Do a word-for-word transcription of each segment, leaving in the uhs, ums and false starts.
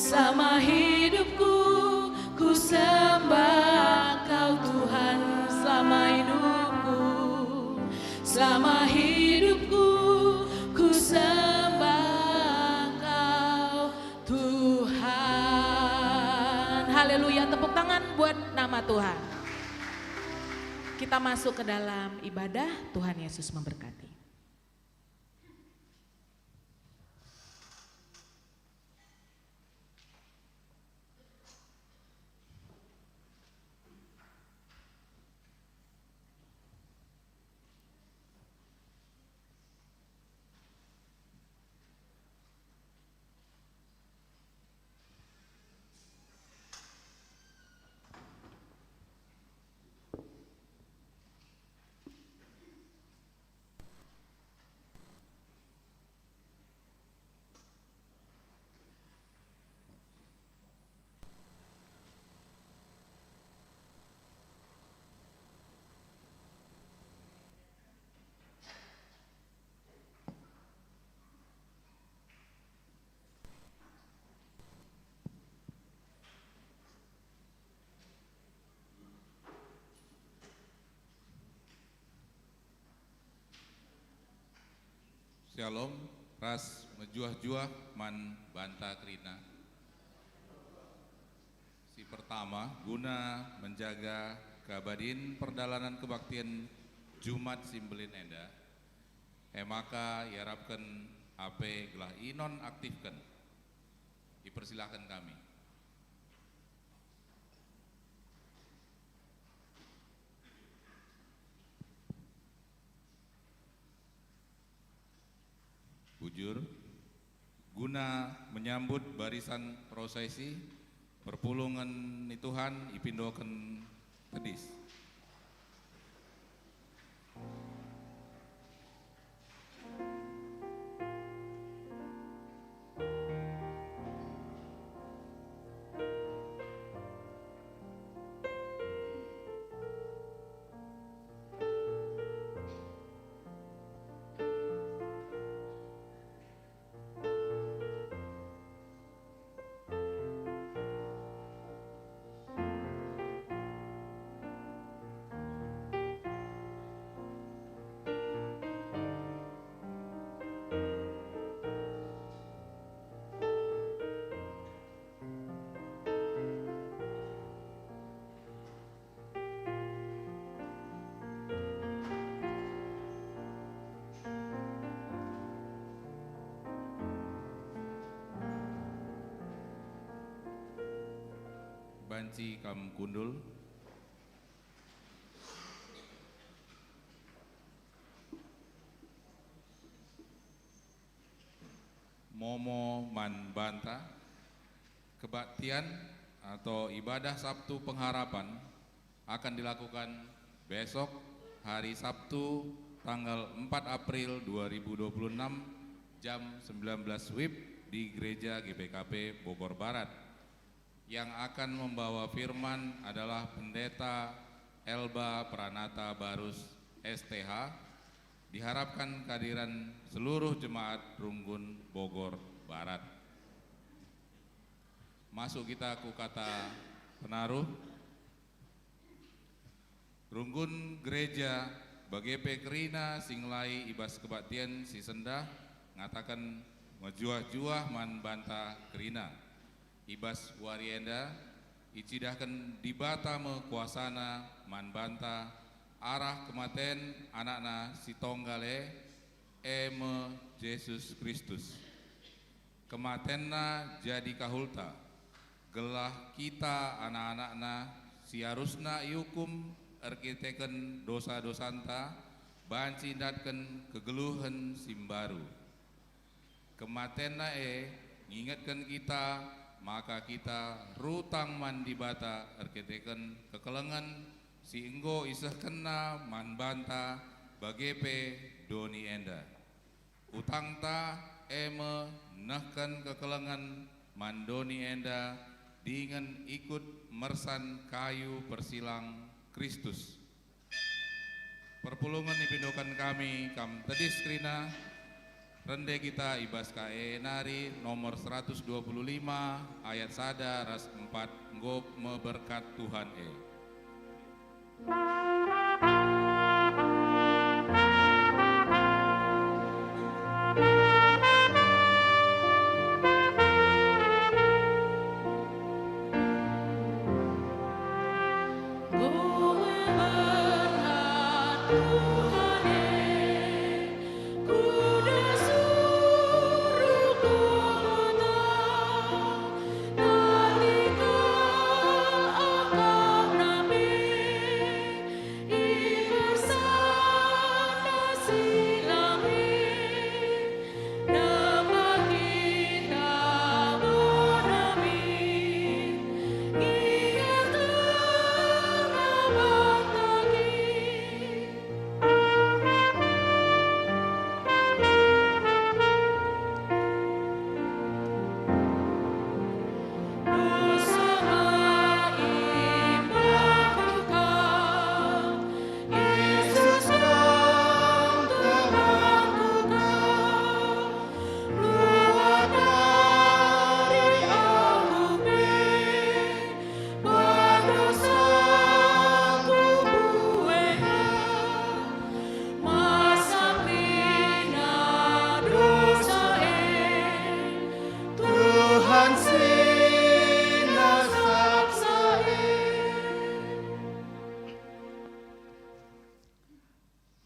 Selama hidupku, ku sembah Kau Tuhan, selama hidupku, selama hidupku, ku sembah Kau Tuhan. Haleluya, tepuk tangan buat nama Tuhan. Kita masuk ke dalam ibadah, Tuhan Yesus memberkati. Shalom, ras mejuah-juah man banta kerina. Si pertama, guna menjaga keabadin perdalanan kebaktin Jumat si mbelin enda, e maka iarapken H P gelah inonaktifken. Ipersilahken kami. Bujur, guna menyambut barisan prosesi, perpulungen ni Tuhan ipindoken tedis. Banci kam kundul. Momo man banta, kebaktian atau ibadah Sabtu Pengharapan akan dilakukan besok, hari Sabtu, tanggal empat April dua ribu dua puluh enam, jam sembilan belas wib di Gereja G P K P Bogor Barat. Yang akan membawa firman adalah Pendeta Elba Pranata Barus, S T H. Diharapkan kehadiran seluruh jemaat Runggun Bogor Barat. Masuk kita ku kata penaruh. Runggun gereja, bage pe kerina si ngelai i bas kebaktin si sendah, ngataken mejuah-juah man banta kerina. I bas wari enda, icidahken Dibata me kuasaNa man banta arah kematen AnakNa si tonggal e, e me Jesus Kristus. KematenNa jadi kahulta, gelah kita anak-anakNa si arusna iukum erkiteken dosa-dosanta, banci ndatken kegeluhen si mbaru. KematenNa e ngingetken kita maka kita rutang man Dibata erkiteken kekelengen si enggo isehkenNa man banta bage pe doni enda. Utangta e me nehken kekelengen man doni enda dingen ikut mersan kayu persilang Kristus. Perpulungen ipindoken kami kam tedis kerina, Rende kita i bas K E nari nomor seratus dua puluh lima ayat sada ras empat, Nggop me berkat Tuhan e.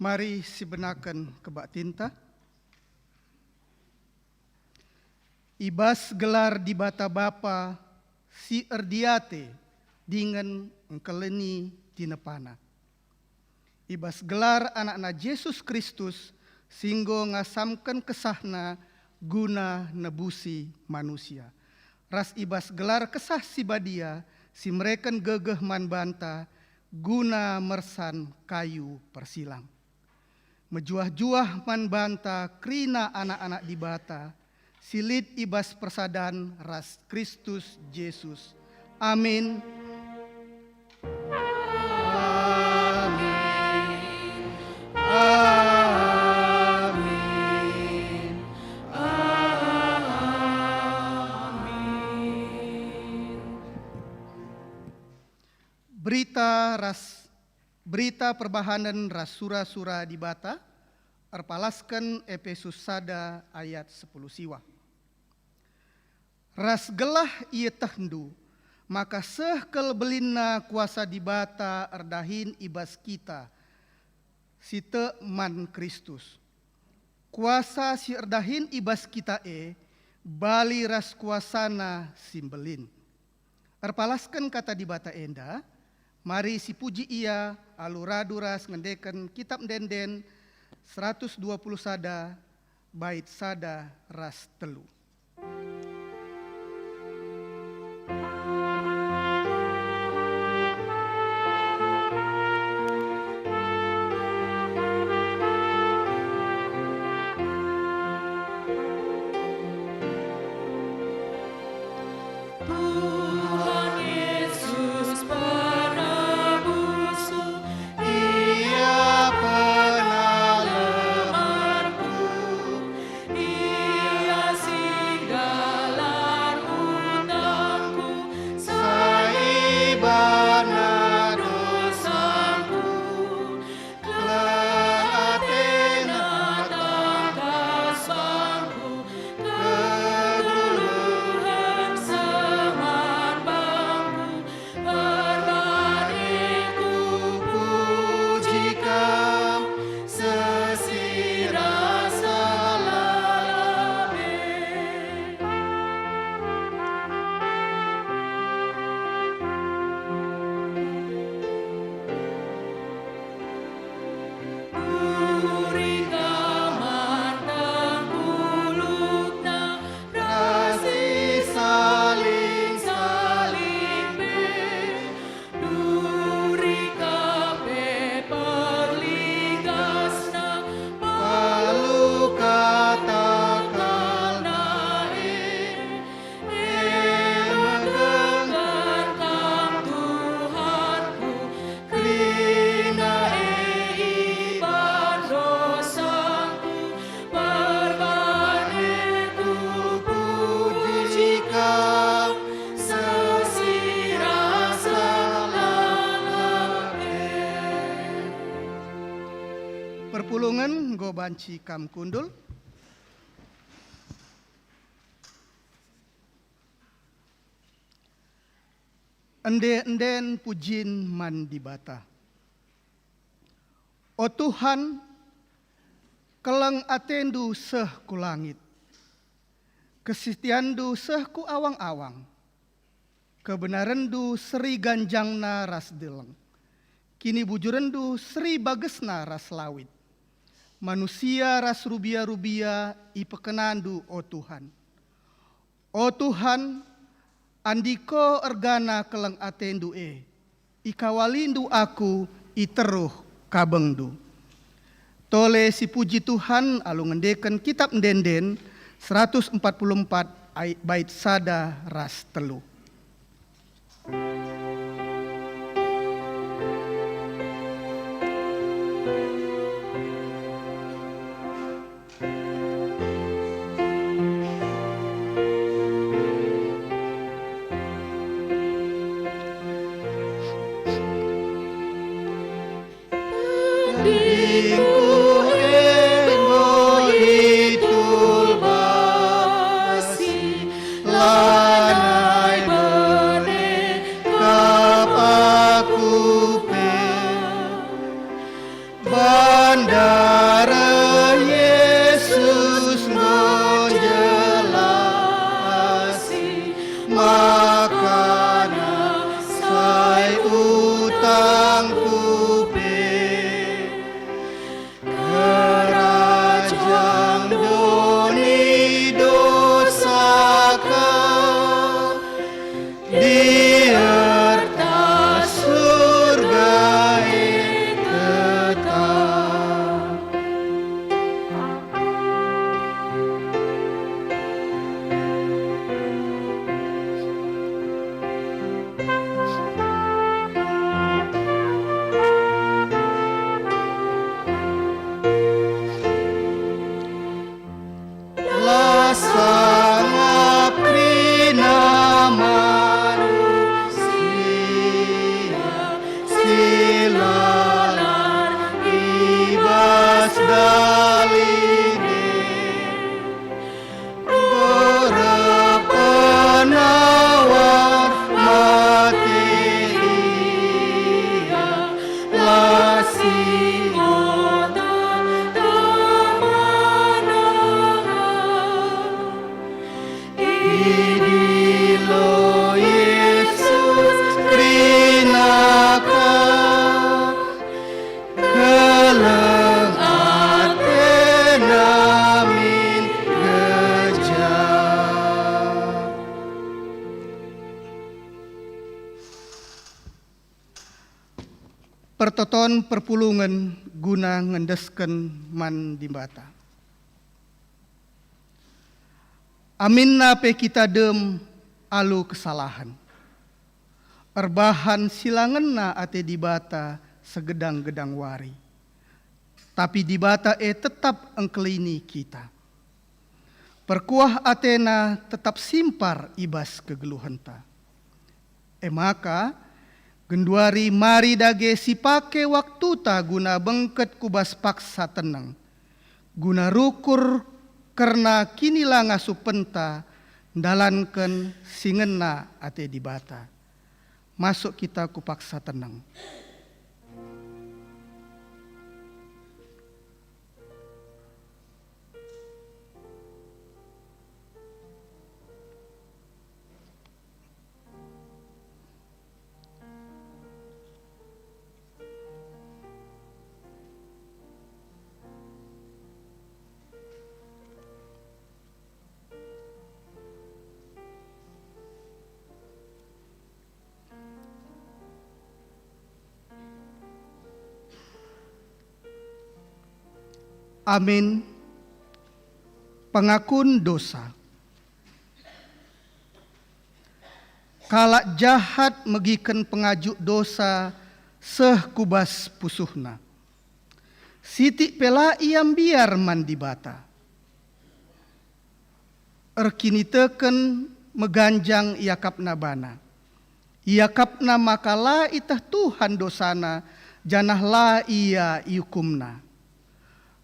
Mari sibenaken kebaktinta. I bas gelar Dibata Bapa si erdiate dingen engkelini tinepaNa. I bas gelar AnakNa Jesus Kristus si enggo ngasamken kesahNa guna nebusi manusia, ras i bas gelar Kesah Si Badia si mereken gegeh man banta guna mersan kayu persilang. Mejuah-juah man banta kerina anak-anak Dibata si lit i bas persadan ras Kristus Jesus. Amin. Amin. Amin. Amin. Berita ras Berita Perbahanen ras Sura-sura Dibata erpalasken Epesus sada ayat sepuluh siwah. Ras gelah ietehndu maka seh kal belinna kuasa Dibata erdahin i bas kita si tek man Kristus. Kuasa si erdahin i bas kita e bali ras kuasaNa si mbelin. Erpalasken Kata Dibata enda, mari sipuji Ia alu radu ras ngendeken Kitap Ende-enden seratus dua puluh sada, bait sada ras telu. Tuhan Yesus Penebusku, Ia penalemanku, Ia si Banci kam kundul. Ende-enden pujin man Dibata. O Tuhan, keleng atendu seh ku langit, kesetianndu seh ku awang-awang. Kebenarenndu seri ganjangna ras deleng, kinibujurenndu seri bagesna ras lawit. Manusia ras rubia-rubia ipekenandu, o Tuhan. O Tuhan, andiko ergana keleng atendu e, ikawalindu aku i teruh kabengndu. Tole sipuji Tuhan alu ngendeken Kitap Ende-enden seratus empat puluh empat ai-, bait sada ras telu. Tendingku enggo itul basi, lanai bene kap aku pe. Bandara Yesus enggo jelasi, makana sai utangku pe. Kerajang doni dosaka, di erta surga e tetap. La sangap kerina manusia si lalap i bas dali e. Erpenawar mate ia, la singota temana. Idilo Yesus kerina ka, keleng ateNa min geja. Pertoton perpulungen guna ngendesken man Dibata. Aminna pe kita dem alu kesalahen, erbahan si la ngena ate Dibata segedang-gedang wari. Tapi Dibata e tetap engkelini kita. Perkuah ateNa tetap simpar i bas kegeluhenta. E maka, genduari mari dage sipake waktuta guna bengket ku bas paksa teneng, guna rukur kerna kinilangasupenta ndalanken si ngena ate Dibata. Masuk kita ku paksa teneng. Amin. Pengakun dosa. Kalak jahat megiken pengajuk dosa seh ku bas pusuhna. Sitik pe la ia mbiar man Dibata. Erkiniteken meganjang iakapna bana. Iakapna maka la iteh Tuhan dosana, janah la ia iukumna.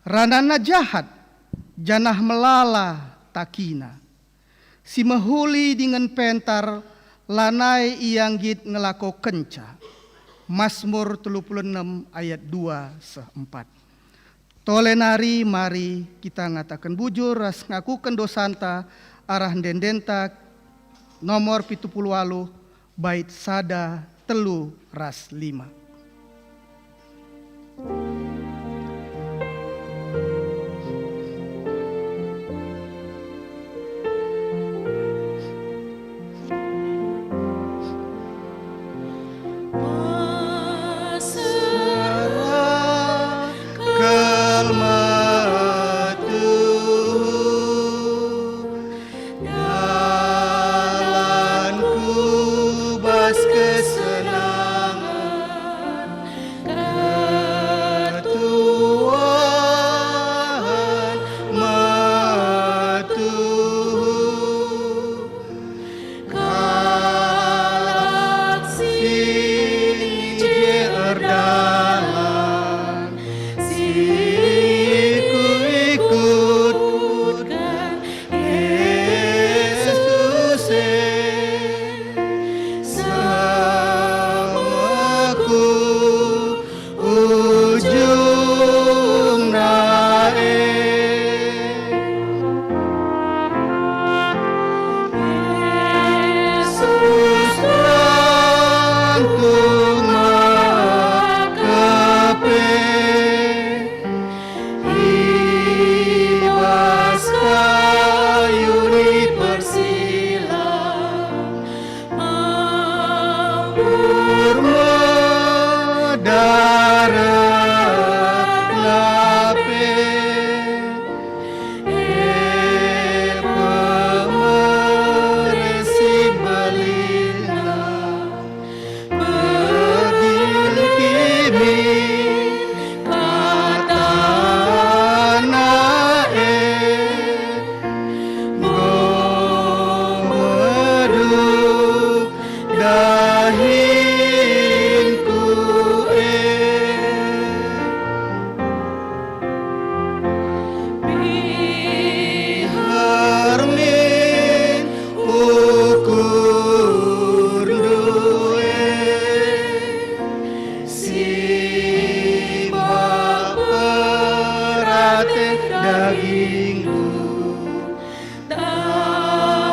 Ranana jahat, janah melala takina. Si mehuli dingen pentar, lanai ia nggit ngelakokenca. Masmur telu puluh enem ayat dua seh empat. Tole nari mari kita ngataken bujur ras ngakuken dosanta arah ende-endenta nomor pitu puluh waluh, bait sada, telu, ras lima. Kal metuhu dalanku bas kesenangan, ketuahen metuhu. Kalak si je erdalan, si kuikutken Yesus e, seh me ku ujungna e. Yesus gantung maka pe i bas kayu dipersilang. Mampur me daratna pe, e pemere si mbelin e, pegin kimi katana e. Enggo meduh dahinku e. Biar min ukurndu e. Si mba perate dagingndu,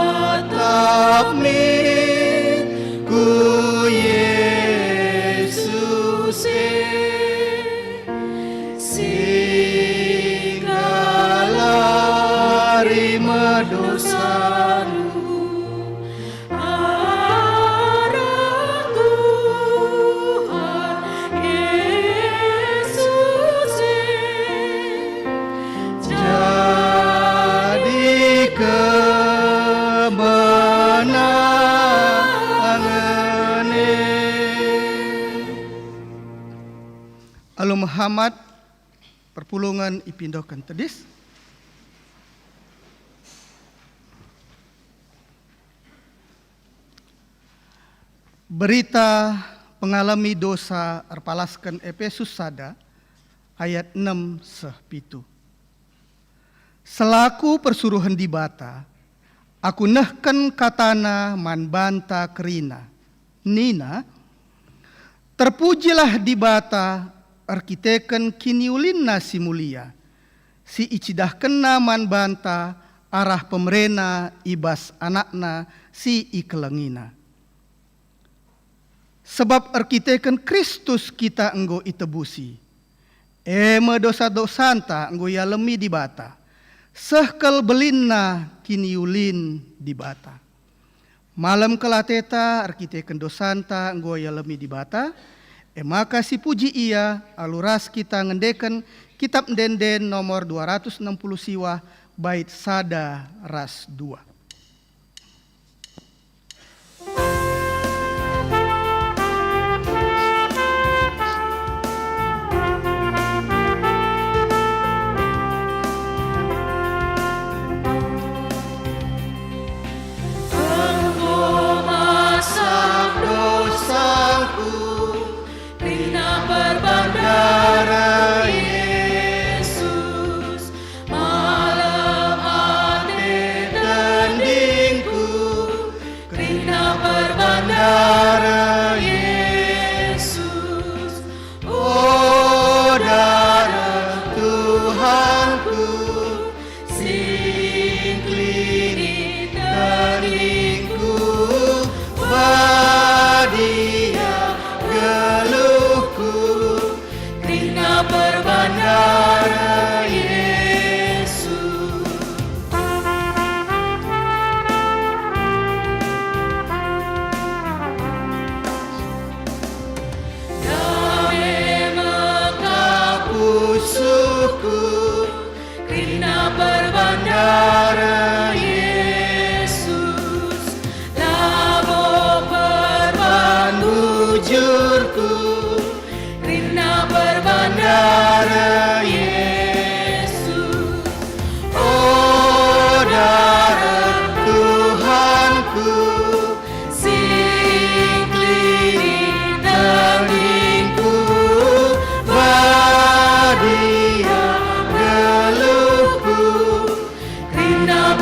tatap min ku Yesus e. Singgalari me dosandu, arah Tuhan Yesus e, jadi kemenangen e. Alu mehamat, perpulungen ipindoken tedis. Berita pengalemi dosa erpalasken Epesus sada ayat enem seh pitu. Selaku persuruhen Dibata, aku nehken katana man banta kerina. Nina, "Terpujilah Dibata erkiteken kiniulinNa si mulia, si icidahkenNa man banta arah pemereNa i bas AnakNa si ikelengiNa." Sebab erkiteken Kristus kita enggo itebusi, e me dosa-dosanta enggo ialemi Dibata, seh kal belinna kiniulin Dibata. Malem kal ateta erkiteken dosanta enggo ialemi Dibata, e maka sipuji Ia alu ras kita ngendeken Kitap Ende-enden nomor dua ratus enam puluh siwah, bait sada ras dua. Enggo masak dosangku, kerina perban dara Yesus.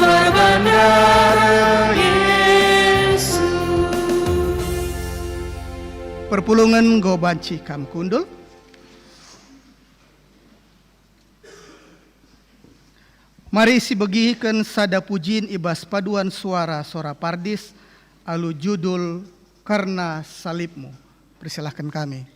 Perbahan dareh Yesus. Perpulungen enggo banci kam kundul. Mari sibegiken sada pujin i bas paduan suara, sora pardis, alu judul Kerna Salib-Mu. Persilahken kami.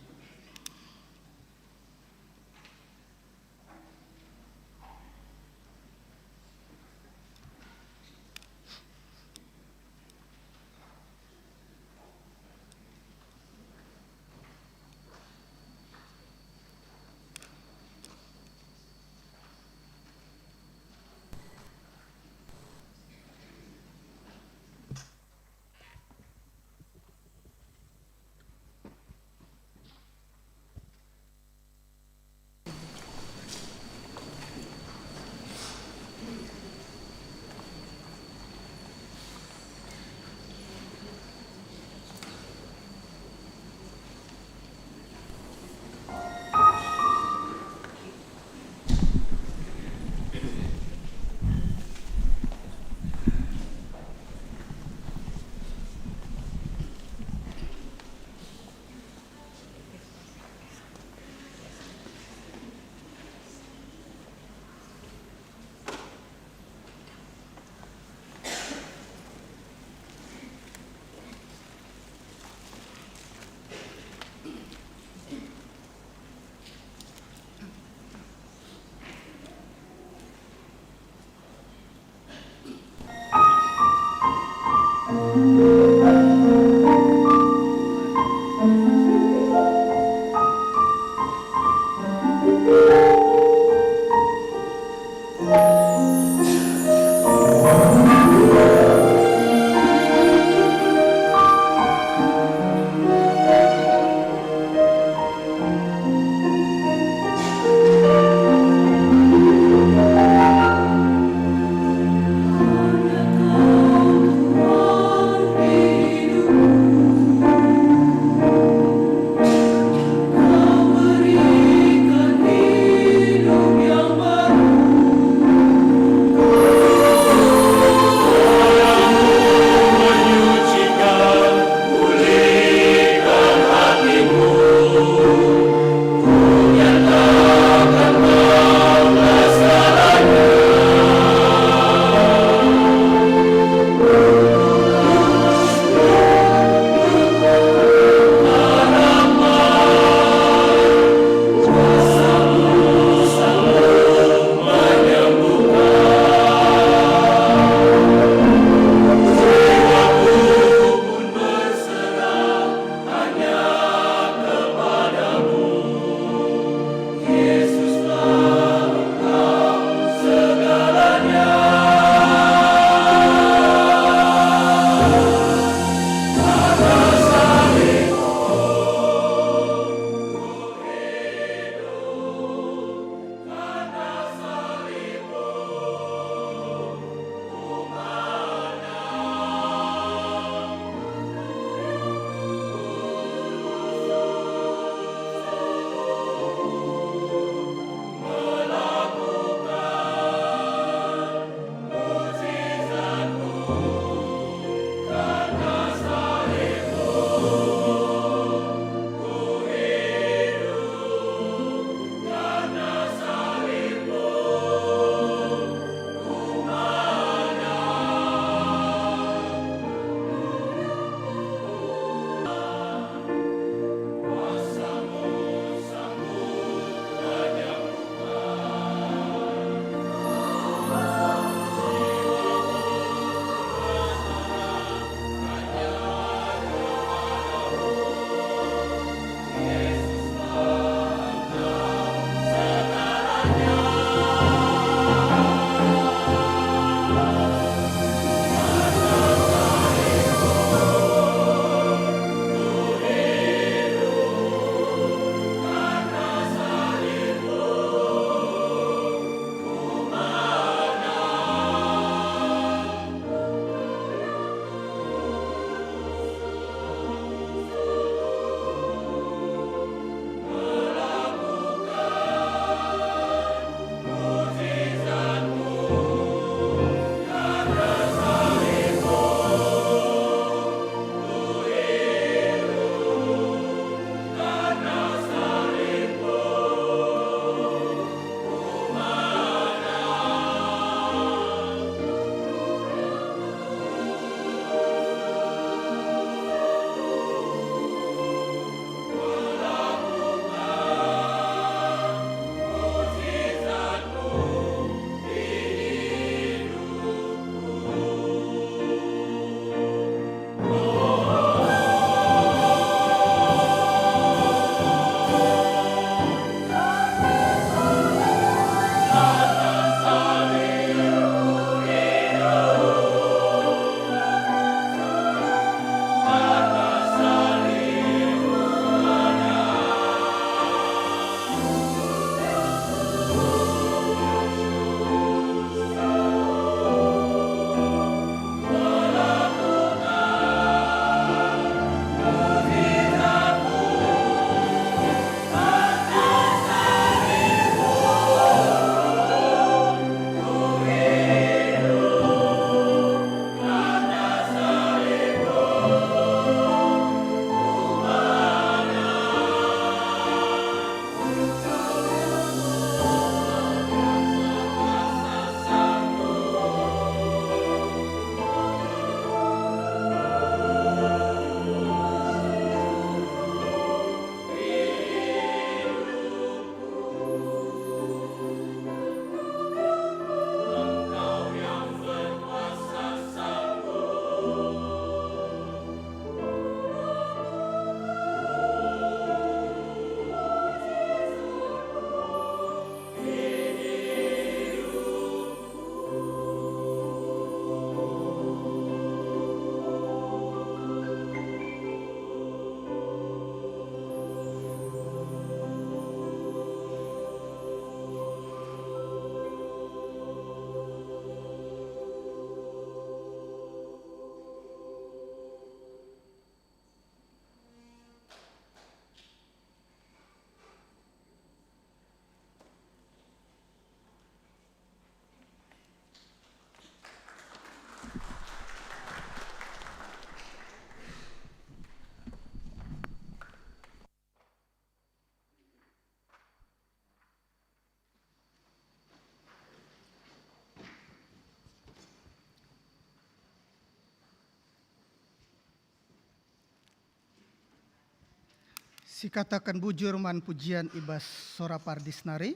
Sikataken bujur man pujian i bas sora pardis nari,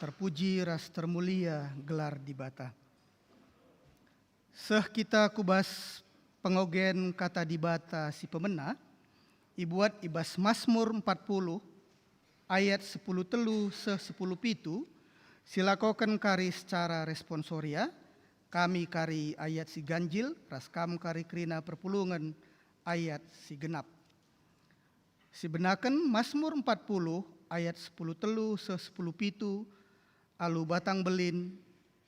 terpuji ras termulia gelar Dibata. Seh kita ku bas pengogen Kata Dibata si pemena, ibuat i bas Masmur empat puluh ayat sepuluh telu seh sepuluh pitu, silakoken kari secara responsoria, kami kari ayat si ganjil, ras kam kari kerina perpulungen ayat si genap. Sibenaken Masmur empat puluh ayat sepuluh telu seh sepuluh pitu alu batang belin,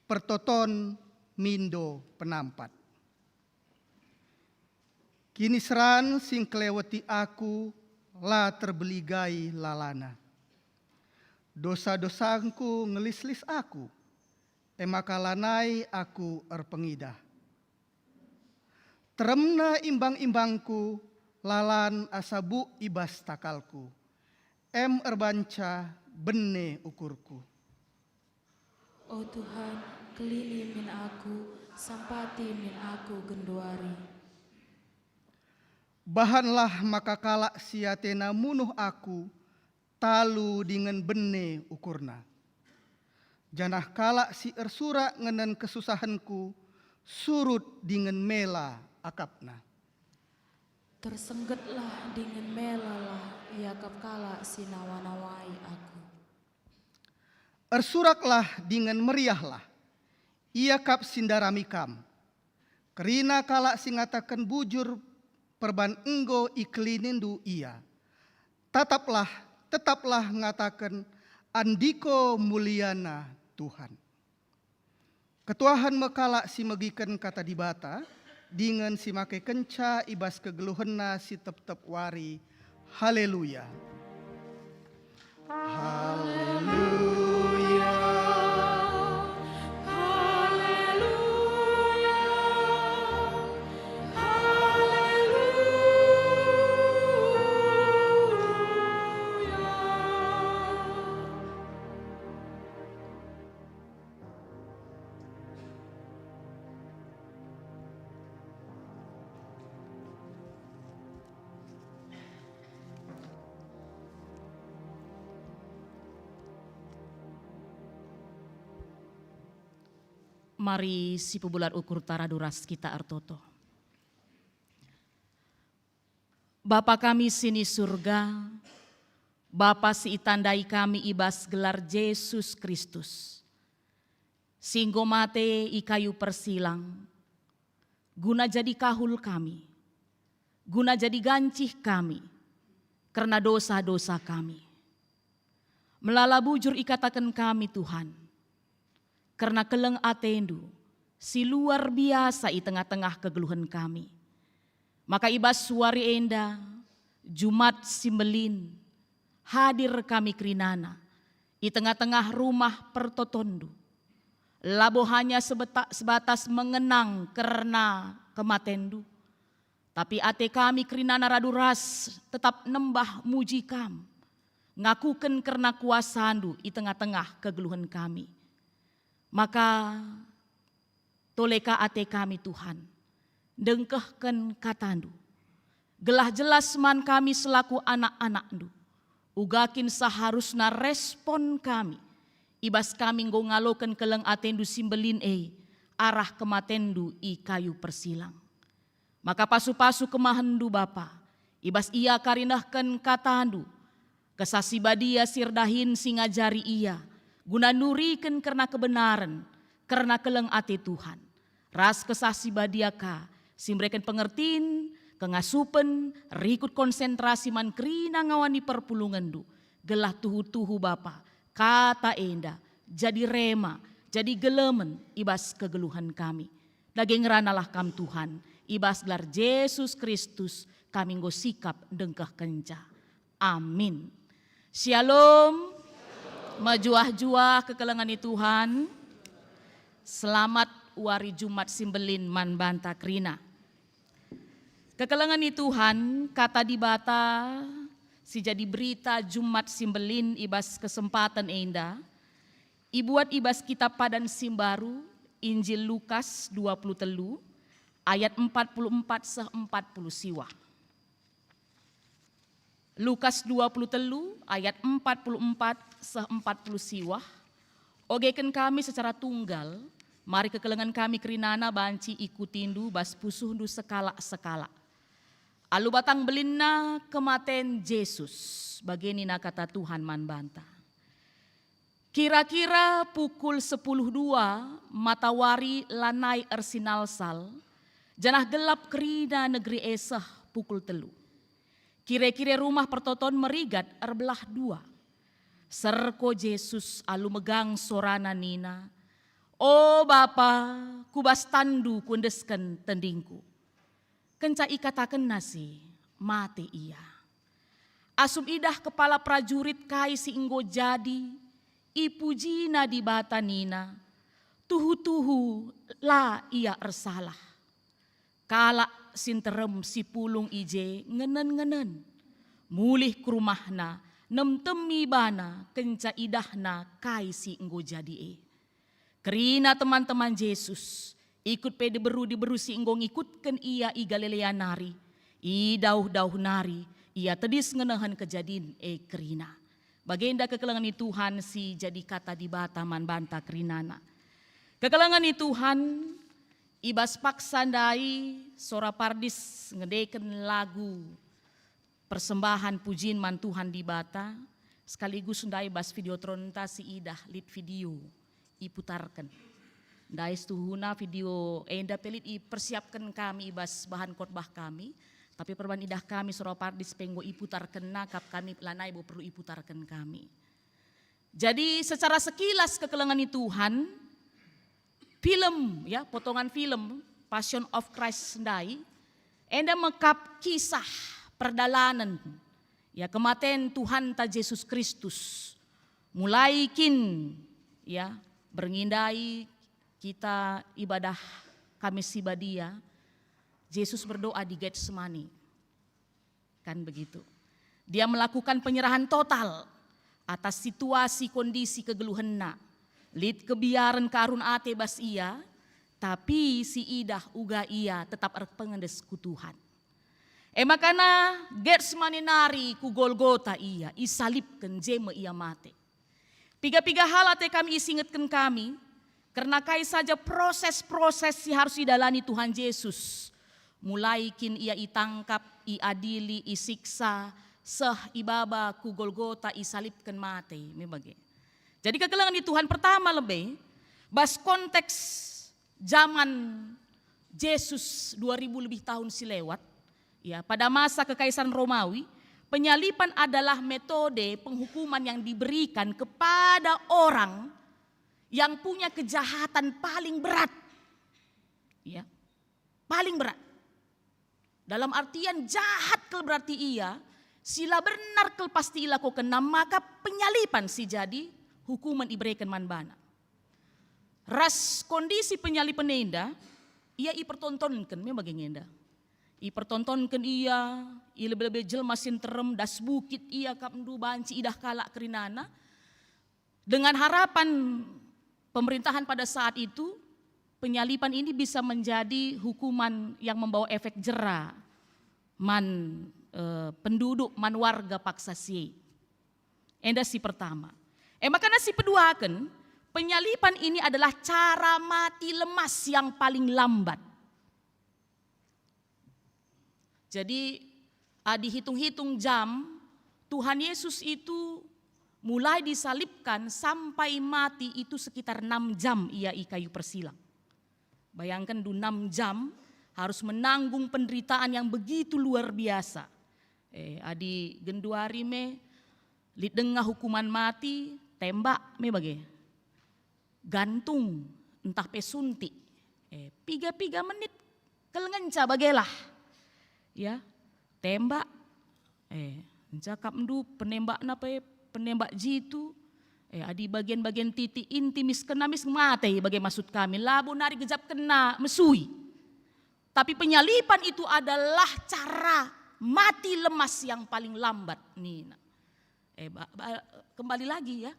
pertoton mindo penampat. Kiniseran si ngkeleweti aku la terbeligai lalana. Dosa-dosangku ngelislis aku, e maka lanai aku erpengidah. Teremna imbang-imbangku, lalan asa buk i bas takalku, em erbanca bene ukurku. O Tuhan, kelini min aku, sampati min aku genduari. Bahanlah maka kalak si atena munuh aku, talu dingen bene ukurna. Janah kalak si ersurak ngenen kesusahenku, surut dingen mela akapna. Tersenggetlah dingen melalah iakap kalak si nawa-nawai aku. Ersuraklah dingen meriahlah, ia kap si ndarami kam. Kerina kalak si ngataken bujur perban enggo ikelinindu ia. Tataplah, tetaplah ngataken, "Andiko muliana Tuhan." Ketuahen me kalak si megiken Kata Dibata, dingen si makekenca i bas kegeluhenna si tep-tep wari. Haleluya. Haleluya. Haleluya. Haleluya. Mari sipebulat ukurta radu ras kita ertoto. Bapa kami si ni Surga, Bapa si itandai kami i bas gelar Jesus Kristus, si enggo mate i kayu persilang, guna jadi kahul kami, guna jadi gancih kami, kerna dosa-dosa kami. Melala bujur ikataken kami, Tuhan, kerna keleng ateNdu si luar biasa i tengah-tengah kegeluhen kami. Maka i bas wari enda, Jumat si Mbelin, hadir kami kerinana i tengah-tengah rumah pertotonNdu. Labo hanya sebeta-, sebatas mengenang kerna kematenNdu, tapi ate kami kerinana radu ras tetap nembah muji Kam, ngakuken kerna kuasaNdu i tengah-tengah kegeluhen kami. Maka tole ka ate kami, Tuhan, ndengkehken kataNdu, gelah jelas man kami selaku anak-anakNdu, uga kin seharusna respon kami, i bas kami enggo ngaloken keleng ateNdu si mbelin e arah kematenNdu i kayu persilang. Maka pasu-pasu kemahenNdu, Bapa, i bas ia kari nehken kataNdu, Kesah Si Badia si erdahin si ngajari ia, guna nuriken kerna kebenaren, kerna keleng ate Tuhan, ras Kesah Si Badia ka si mereken pengertin, kengasupen, rikut konsentrasi man kerina ngawani perpulungenNdu, gelah tuhu-tuhu Bapa, kata enda jadi rema, jadi gelemen i bas kegeluhen kami. Dage ngeranalah Kam, Tuhan, i bas gelar Jesus Kristus kami enggo sikap ndengkehkenca. Amin. Syalom. Mejuah-juah kekelengen i Tuhan. Selamat wari Jumat si Mbelin man banta kerina. Kekelengen i Tuhan, Kata Dibata si jadi berita Jumat si Mbelin i bas kesempaten enda, ibuat i bas Kitap Padan si Mbaru, Injil Lukas dua puluh telu, ayat empat puluh empat seh empat puluh siwah. Lukas dua puluh telu ayat empat puluh empat seh empat puluh siwah, ogeken kami secara tunggal, mari kekelengen kami kerinana banci ikutindu bas pusuhndu sekalak-sekalak. Alu batang belinna kematen Jesus, bage nina kata Tuhan man banta. Kira-kira pukul sepuluh dua matawari lanai ersinalsal, janah gelap kerina negeri e seh pukul telu. Kire-kire rumah pertoton merigat erbelah dua. Serko Jesus alu megang sorana nina, "O Bapa, ku bas tanNdu kuendesken tendingku." Kenca ikatakenna si, mate ia. Asum idah kepala perajurit kai si enggo jadi, ipujina Dibata nina, "Tuhu-tuhu la ia ersalah." Kalak si nterem si pulung i je ngenen-ngenen. Mulih ku rumahna, nemtemi bana kenca idahna kai si enggo jadi e. Kerina teman-teman Jesus, ikut pe diberu-diberu si enggo ngikutken ia i Galilea nari, i dauh-dauh nari, ia tedis ngenehen kejadin e kerina. Bagenda kekelengen ni Tuhan si jadi kata Dibata man banta kerinana. Kekelengen ni Tuhan, i bas paksa ndai Sora Pardis ngendeken lagu persembahan pujin man Tuhan Dibata, sekaligus ndai bas Videotronta si idah lit video iputarken. Ndai setuhuna video enda pe lit ipersiapken kami i bas bahan khotbah kami, tapi perban idah kami Sora Pardis pe enggo iputarkenna kap kami lanai bo perlu iputarken kami. Jadi secara sekilas kekelengen ni Tuhan, film, ya, potongan film Passion of Christ ndai, enda mekap kisah perdalanen, ya, kematen Tuhanta Jesus Kristus. Mulai kin, ya, berngi ndai kita ibadah Kamis si Badia, Jesus berdoa di Getsemani. Kan begitu. Dia melakukan penyerahan total atas situasi kondisi kegeluhenna. Lit kebiaren karun ate bas ia, tapi si idah uga ia tetap erpengendes ku Tuhan. E makana Getsemani nari ku Golgota ia, isalibken, je me ia mate. Piga-piga hal ate kami isingetken kami, kerna kai saja proses-proses si harus idalani Tuhan Jesus. Mulai kin ia itangkap, iadili, isiksa, seh ibaba ku Golgota, isalibken, mate, me bage. Jadi kekelengen ni Tuhan, pertama lebe, bas konteks zaman Jesus dua ribu lebih tahun si lewat, ya, pada masa Kekaisaran Romawi, penyaliban adalah metode penghukuman yang diberikan kepada orang yang punya kejahatan paling berat. Ya, paling berat. Dalam artian jahat kal berarti ia, si la benar kal pasti ilakokenna, maka penyaliban si jadi hukuman ibereken man bana. Ras kondisi penyaliben enda, ia ipertontonken, me bage nge enda. Ipertontonken ia, i lebe-lebe jelma si nterem, das bukit ia kap ndu banci idah kalak kerinana. Dengan harapan pemerintahan pada saat itu, penyaliban ini bisa menjadi hukuman yang membawa efek jera man, eh, penduduk, man warga paksa si e. Enda si pertama. E makana si peduaken, penyaliban ini adalah cara mati lemas yang paling lambat. Jadi, adi hitung-hitung jam, Tuhan Yesus itu mulai disalibkan sampai mati itu sekitar enam jam ia i kayu persilang. Bayangken du, enam jam harus menanggung penderitaan yang begitu luar biasa. Eh, adi genduari me lit denga hukuman mati, tembak me bage. Gantung, ntah pe suntik. Eh, piga-piga menit kal ngenca bagelah. Ya, tembak. Eh, nca kap ndu penembakna pe penembak jitu. Eh, adi bagian-bagian titik inti mis kena mis mate bage maksud kami. Labo nari gejap kena mesui. Tapi penyaliban itu adalah cara mati lemas yang paling lambat, nina. Eh, ba, ba, kembali lagi ya,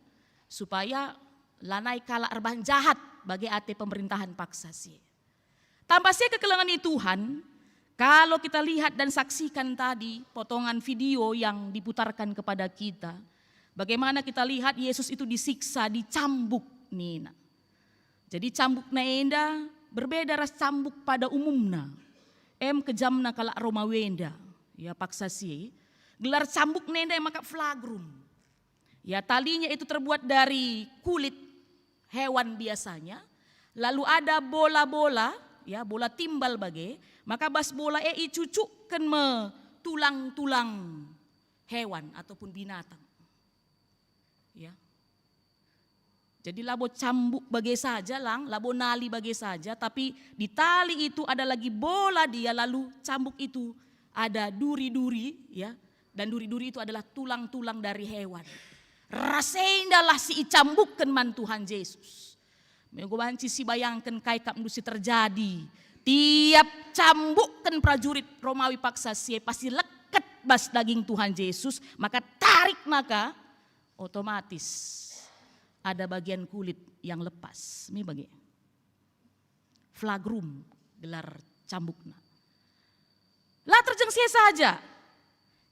supaya lanai kalak erbahan jahat bage ate pemerintahan paksa si. Tambah si kekelengen ni Tuhan, Kalau kita lihat dan saksikan tadi potongan video yang diputarkan kepada kita, bagaimana kita lihat Yesus itu disiksa, dicambuk nina. Jadi cambukna enda berbeda ras cambuk pada umumna. Em kejamna kalak Romawi enda, ya paksa si. Gelar cambukna enda e maka flagrum. Ya, talinya itu terbuat dari kulit hewan biasanya, lalu ada bola-bola, ya, bola timbal bage, maka bas bola e icucukken me tulang-tulang hewan ataupun binatang. Ya. Jadi labo cambuk bage saja lang, labo nali bage saja, tapi di tali itu ada lagi bola dia, lalu cambuk itu ada duri-duri, ya, dan duri-duri itu adalah tulang-tulang dari hewan. Ras endalah si icambukken man Tuhan Jesus. Menggo banci sibayangken kai kap ndu si terjadi. Tiap cambukken prajurit Romawi paksa si e pasti leket bas daging Tuhan Jesus, maka tarik naka otomatis ada bagian kulit yang lepas. Mi bage. Flagrum gelar cambukna. La terjeng si e saja.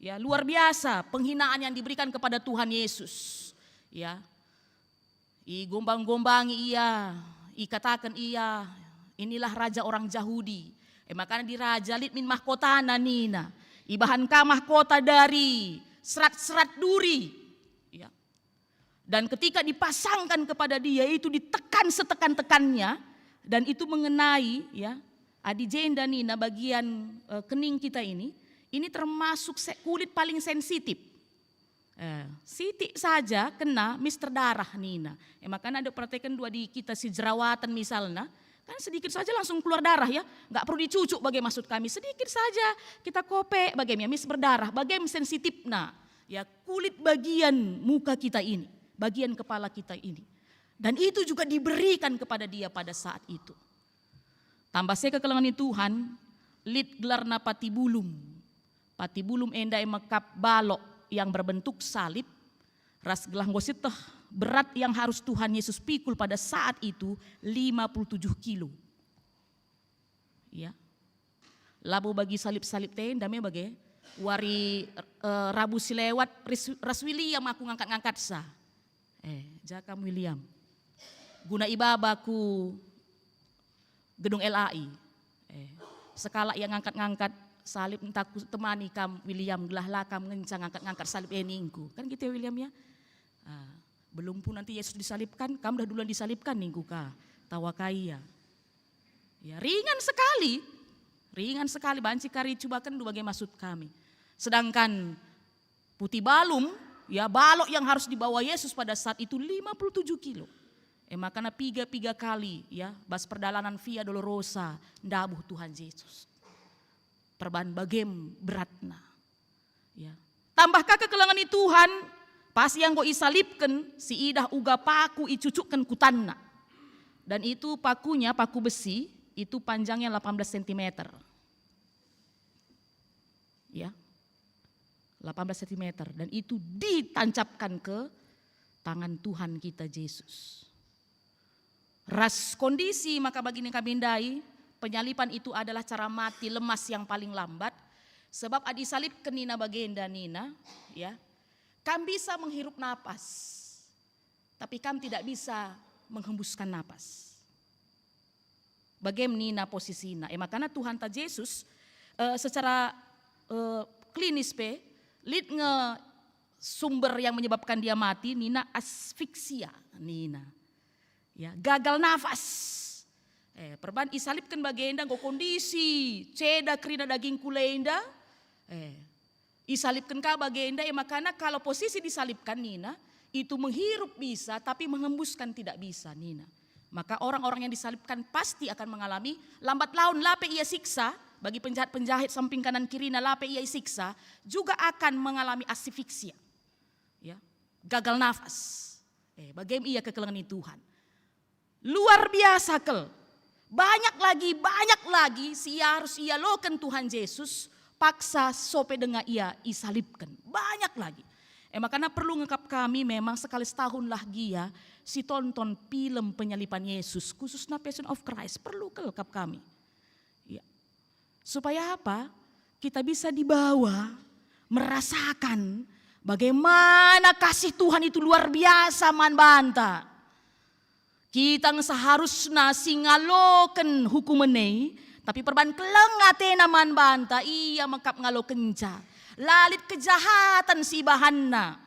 Ya, luar biasa penghinaan yang diberikan kepada Tuhan Yesus. Ya. Igombang-gombangi ia, ikataken ia, "Inilah raja orang Jahudi." E maka diraja lit min mahkotana nina, "Ibahan ka mahkota dari serat-serat duri." Ya. Dan ketika dipasangkan kepada dia, itu ditekan setekan-tekannya, dan itu mengenai, ya, adi jenda nina bagian, eh, kening kita ini, ini termasuk se-, kulit paling sensitif. Eh, sitik saja kena mis terdarah nina. E maka adi perhatiken dua di kita si jerawatan misalna, kan sedikit saja langsung keluar darah ya, nggak perlu dicucuk bage maksud kami, sedikit saja kita kopek bage ya, mis berdarah, bage sensitifna. Ya, kulit bagian muka kita ini, bagian kepala kita ini. Dan itu juga diberikan kepada dia pada saat itu. Tambah seh kekelengen ni Tuhan, lit gelarna patibulum. Patibulum enda e mekap balok yang berbentuk salib, ras gelah enggo sieteh berat yang harus Tuhan Yesus pikul pada saat itu lima puluh tujuh kilo. Ya. Labo bagi salib-salib tenda me bage. Wari, eh, Rabu si lewat ris-, ras William aku ngangkat-ngangkatsa. Eh, ja kam William. Guna ibaba ku gedung L A I. Eh, sekalak yang ngangkat-ngangkat salib, ntah ku temani kam William, gelah la kam ngenca ngangkat-ngangkat salib e ningku. Kan gitu ya William ya? Ah, belum pun nanti Yesus disalibkan, kam dah duluan disalibkan ningku ka. Tawa ka ia. Ya, ringan sekali. Ringan sekali, banci kari cubaken ndu bage maksud kami. Sedangkan putibalum, ya, balok yang harus dibawa Yesus pada saat itu lima puluh tujuh kilo. E maka piga-piga kali, ya, bas perdalanan Via Dolorosa ndabuh Tuhan Yesus. Perban bagem beratna. Ya. Tambah ka kekelengen ni Tuhan, pas ia enggo isalibken, siidah uga paku icucukken ku tanna. Dan itu pakunya, paku besi, itu panjangnya delapan belas sentimeter. Ya. Delapan belas sentimeter. Dan itu ditancapkan ke tangan Tuhan kita Jesus. Ras kondisi maka bagini kami ndai, penyaliban itu adalah cara mati lemas yang paling lambat, sebab adi isalibken nina bagenda nina, ya, kam bisa menghirup napas, tapi kam tidak bisa menghembuskan napas. Bagem nina posisina. E makana Tuhanta Jesus, eh, secara, eh, klinis pe, lit nge sumber yang menyebabkan dia mati, nina asfiksia, nina. Ya, gagal nafas. Eh, perban isalibken bagenda enggo kondisi ceda kerina daging kula enda. Eh, isalibken ka bagenda, e makana kalau posisi disalibkan nina, itu menghirup bisa tapi menghembuskan tidak bisa nina. Maka orang-orang yang disalibkan pasti akan mengalami lambat laun, la pe ia siksa, bagi penjahat-penjahat samping kanan kirina la pe ia isiksa, juga akan mengalami asfiksia. Ya, gagal nafas. Eh, bagem ia kekelengen ni Tuhan. Luar biasa kal. Banyak lagi, banyak lagi si harus ialoken Tuhan Jesus, paksa sope denga ia isalibken. Banyak lagi. E makana perlu nge kap kami memang sekali setahunlah gia si tonton film penyaliban Yesus, khususna Passion of Christ. Perlu kal kap kami. Ya. Supaya apa? Kita bisa dibawa merasakan bagaimana kasih Tuhan itu luar biasa man banta. Kita nge seharusna si ngaloken hukumen e, tapi perban keleng atena man banta, ia mekap ngalokenca. La lit kejahaten si ibahanna.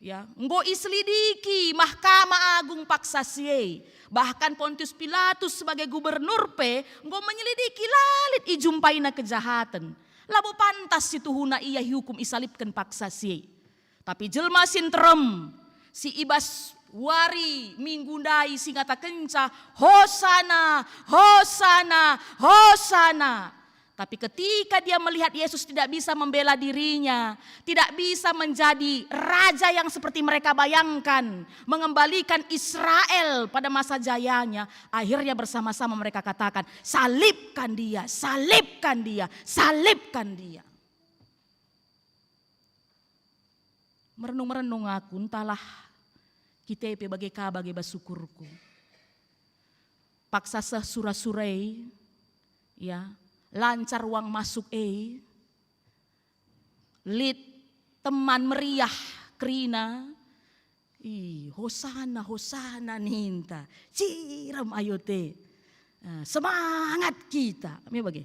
Ya, enggo iselidiki Mahkamah Agung paksa si e. Bahkan Pontius Pilatus sebagai gubernur pe enggo menyelidiki, la lit ijumpaina kejahaten. Labo pantas si tuhuna ia ihukum, isalibken paksa si e. Tapi jelma si nterem, si i bas wari Minggu ndai si ngatakenca, "Hosana, Hosana, Hosana." Tapi ketika dia melihat Yesus tidak bisa membela dirinya, tidak bisa menjadi raja yang seperti mereka bayangkan, mengembalikan Israel pada masa jayanya, akhirnya bersama-sama mereka katakan, "Salibkan dia, salibkan dia, salibkan dia." Merenung-merenung aku, entahlah kita pe bage ka bage bas ukurku. Paksa seh sura-sura e, ya, lancar uang masuk e, lit teman meriah kerina, "Ih, Hosana, Hosana," ninta. Cirem ayo te. Eh, semangat kita. Me bage.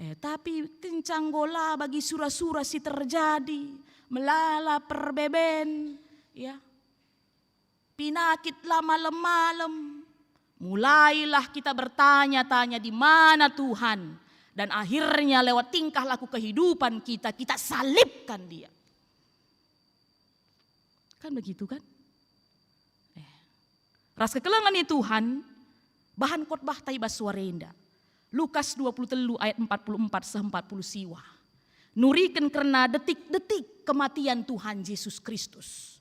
Eh, tapi kenca enggo la bagi sura-sura si terjadi, melala perbeben, ya. Pinakit la malem-malem. Mulailah kita bertanya-tanya di mana Tuhan. Dan akhirnya lewat tingkah laku kehidupan kita, kita salibkan dia. Kan begitu kan? Eh. Ras kekelengen ni Tuhan, bahan khotbahta i bas wari enda. Lukas dua puluh telu ayat empat puluh empat seh empat puluh siwa. Nuriken kerna detik-detik kematian Tuhan Jesus Kristus.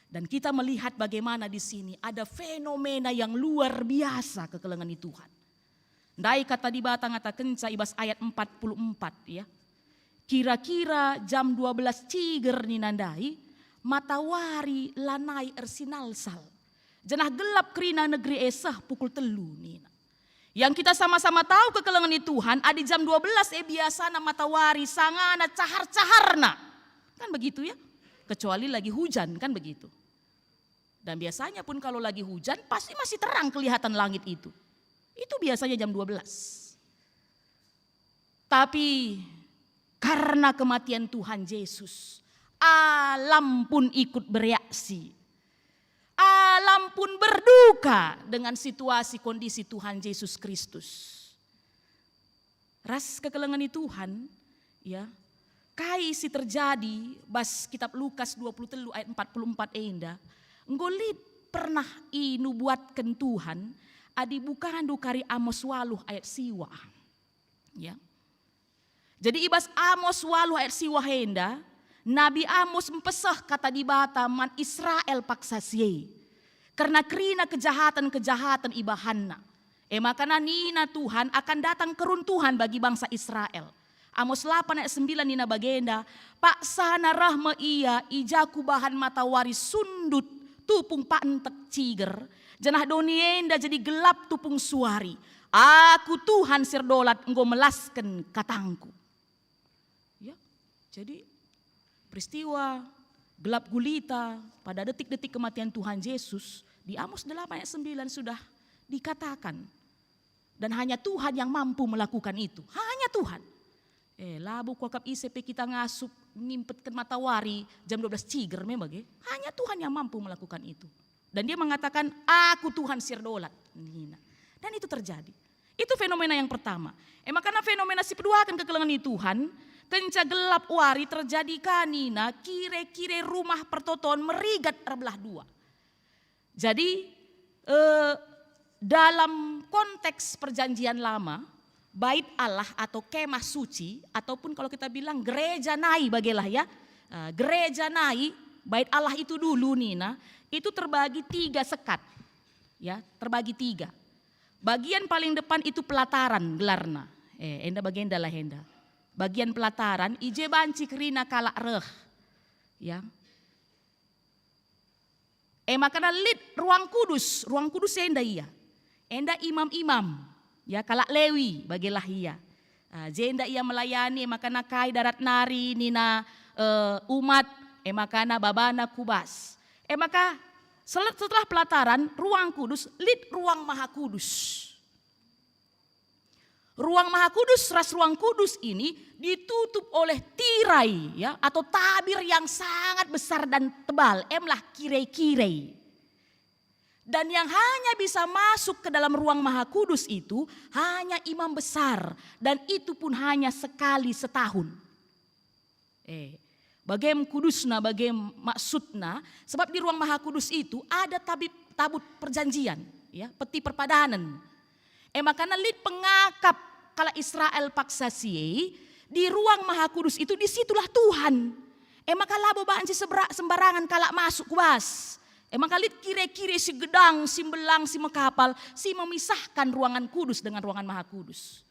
Dan kita melihat bagaimana di sini ada fenomena yang luar biasa kekelengen ni Tuhan. Ndai kata Dibata ngatakenca i bas ayat empat puluh empat, ya. Kira-kira jam dua belas ciger nina ndai, matawari lanai ersinalsal. Janah gelap kerina negeri e seh pukul telu nina. Yang kita sama-sama tahu kekelengen ni Tuhan, adi jam dua belas e biasana matawari sangana cahar-caharna. Kan begitu ya? Kecuali lagi hujan, kan begitu. Dan biasanya pun kalau lagi hujan, pasti masih terang kelihatan langit itu. Itu biasanya jam dua belas. Tapi karena kematian Tuhan Yesus, alam pun ikut bereaksi. Alam pun berduka dengan situasi kondisi Tuhan Yesus Kristus. Ras kekelengen ni Tuhan, ya, kai si terjadi bas kitab Lukas dua puluh telu ayat empat puluh empat enda, enggo lit pernah inubuatken Tuhan adi bukandu kari Amos waluh ayat siwa. Ya. Jadi i bas Amos waluh ayat siwa enda, Nabi Amos mpeseh kata Dibata man Israel paksa si e. Kerna kerina kejahaten-kejahaten ibahanna. E maka nina Tuhan akan datang keruntuhan bagi bangsa Israel. Amos lapan ayat sembilan nina bagenda, "Paksana reh me ia i ja kubahan matawari sundut tupung pantek ciger, janah doni enda jadi gelap tupung suari. Aku Tuhan si erdolat enggo melasken katangku." Ya, jadi peristiwa gelap gulita pada detik-detik kematian Tuhan Yesus di Amos delapan ayat sembilan sudah dikatakan. Dan hanya Tuhan yang mampu melakukan itu. Hanya Tuhan. Eh, labo kuakap ise pe kita ngasup ngimpetken matawari jam dua belas ciger memang, eh. Hanya Tuhan yang mampu melakukan itu. Dan dia mengatakan, "Aku Tuhan si erdolat," nina. Dan itu terjadi. Itu fenomena yang pertama. E maka fenomena si peduaken kekelengen ni Tuhan, kenca gelap wari terjadi ka nina kire-kire rumah pertoton merigat erbelah dua. Jadi, eh, dalam konteks Perjanjian Lama, Bait Allah atau Kemah Suci, ataupun kalau kita bilang gereja nai bagelah ya, eh, gereja nai, Bait Allah itu dulu nina, itu terbagi tiga sekat, ya, terbagi tiga. Bagian paling depan itu pelataran gelarna, eh, enda bagenda lah enda. Bagian pelataran, i je banci kerina kalak reh, ya. E maka lit Ruang Kudus, Ruang Kudus enda ia. Enda imam-imam, ya, kalak Lewi bagelah ia. Ah, jenda ia melayani, e maka nakai darat nari nina, eh, umat, e maka na babana kubas. E maka sel-, setelah pelataran, ruang kudus, lit ruang maha kudus. Ruang maha kudus ras ruang kudus ini ditutup oleh tirai, ya, atau tabir yang sangat besar dan tebal, emlah kirei-kirei. Dan yang hanya bisa masuk ke dalam ruang maha kudus itu hanya imam besar, dan itu pun hanya sekali setahun. Eh, bagem kudusna, bagem maksudna, sebab di ruang maha kudus itu ada tabib-, tabut perjanjian, ya, peti perpadanen. E maka lit pengakap kalak Israel paksa si e, di ruang maha kudus itu, di situlah Tuhan. E maka labo banci sebera-, sembarangan kalak masuk ku bas. E maka lit kirei-kirei si gedang, si mbelang, si mekapal, si memisahkan ruangan kudus dengan ruangan maha kudus.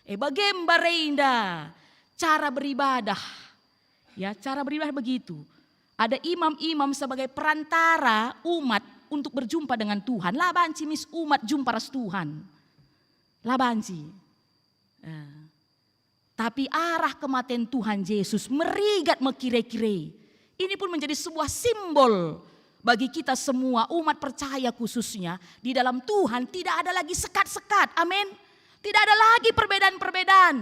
E bage mbarenda cara beribadah. Ya, cara beribadah begitu. Ada imam-imam sebagai perantara umat untuk berjumpa dengan Tuhan. La banci mis umat jumpa ras Tuhan. La banci. Eh. Tapi arah kematen Tuhan Jesus merigat me kirei-kirei. Ini pun menjadi sebuah simbol bagi kita semua, umat percaya khususnya, di dalam Tuhan tidak ada lagi sekat-sekat. Amin. Tidak ada lagi perbedaan-perbedaan.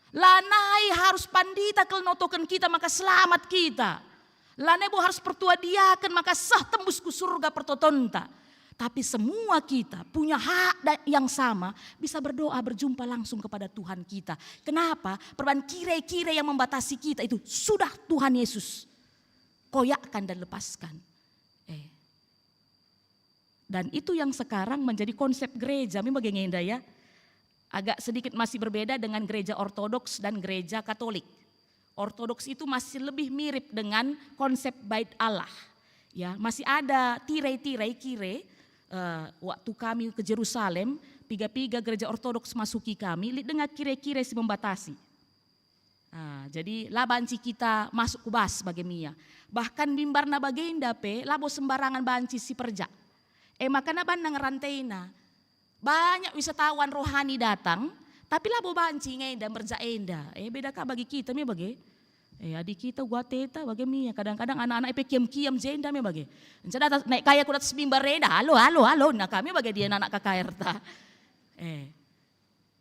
Lanai harus pandita kal notoken kita maka selamat kita. Lanai bo harus pertua diaken maka seh tembus ku surga pertotonta. Tapi semua kita punya hak da-, yang sama, bisa berdoa, berjumpa langsung kepada Tuhan kita. Kenapa? Perban kirei-kirei yang membatasi kita itu sudah Tuhan Yesus koyakkan dan lepaskan. Eh. Dan itu yang sekarang menjadi konsep gereja, memang bage nge enda, ya. Agak sedikit masih berbeda dengan gereja Ortodoks dan gereja Katolik. Ortodoks itu masih lebih mirip dengan konsep Bait Allah. Ya, masih ada tirai-tirai kirei, eh, waktu kami ke Jerusalem, piga-piga gereja Ortodoks masuki kami, lit denga kirei-kirei si membatasi. Ah, jadi la banci kita masuk ku bas bage mia. Bahkan mimbarna bagenda pe labo sembarangan banci siperjak. E maka banna ngerantaina. Banyak wisatawan rohani datang, tapi labo banci nge enda merjak enda. E, beda ka bagi kita me bage. E, adi kita uga ateta bage mia. Kadang-kadang anak-anak pe kiam-kiam jenda me bage. Enca datas naik kai ku datas mimbar enda, "Alo, alo, alo." Nah, kami bage dia anak K K R ta. E.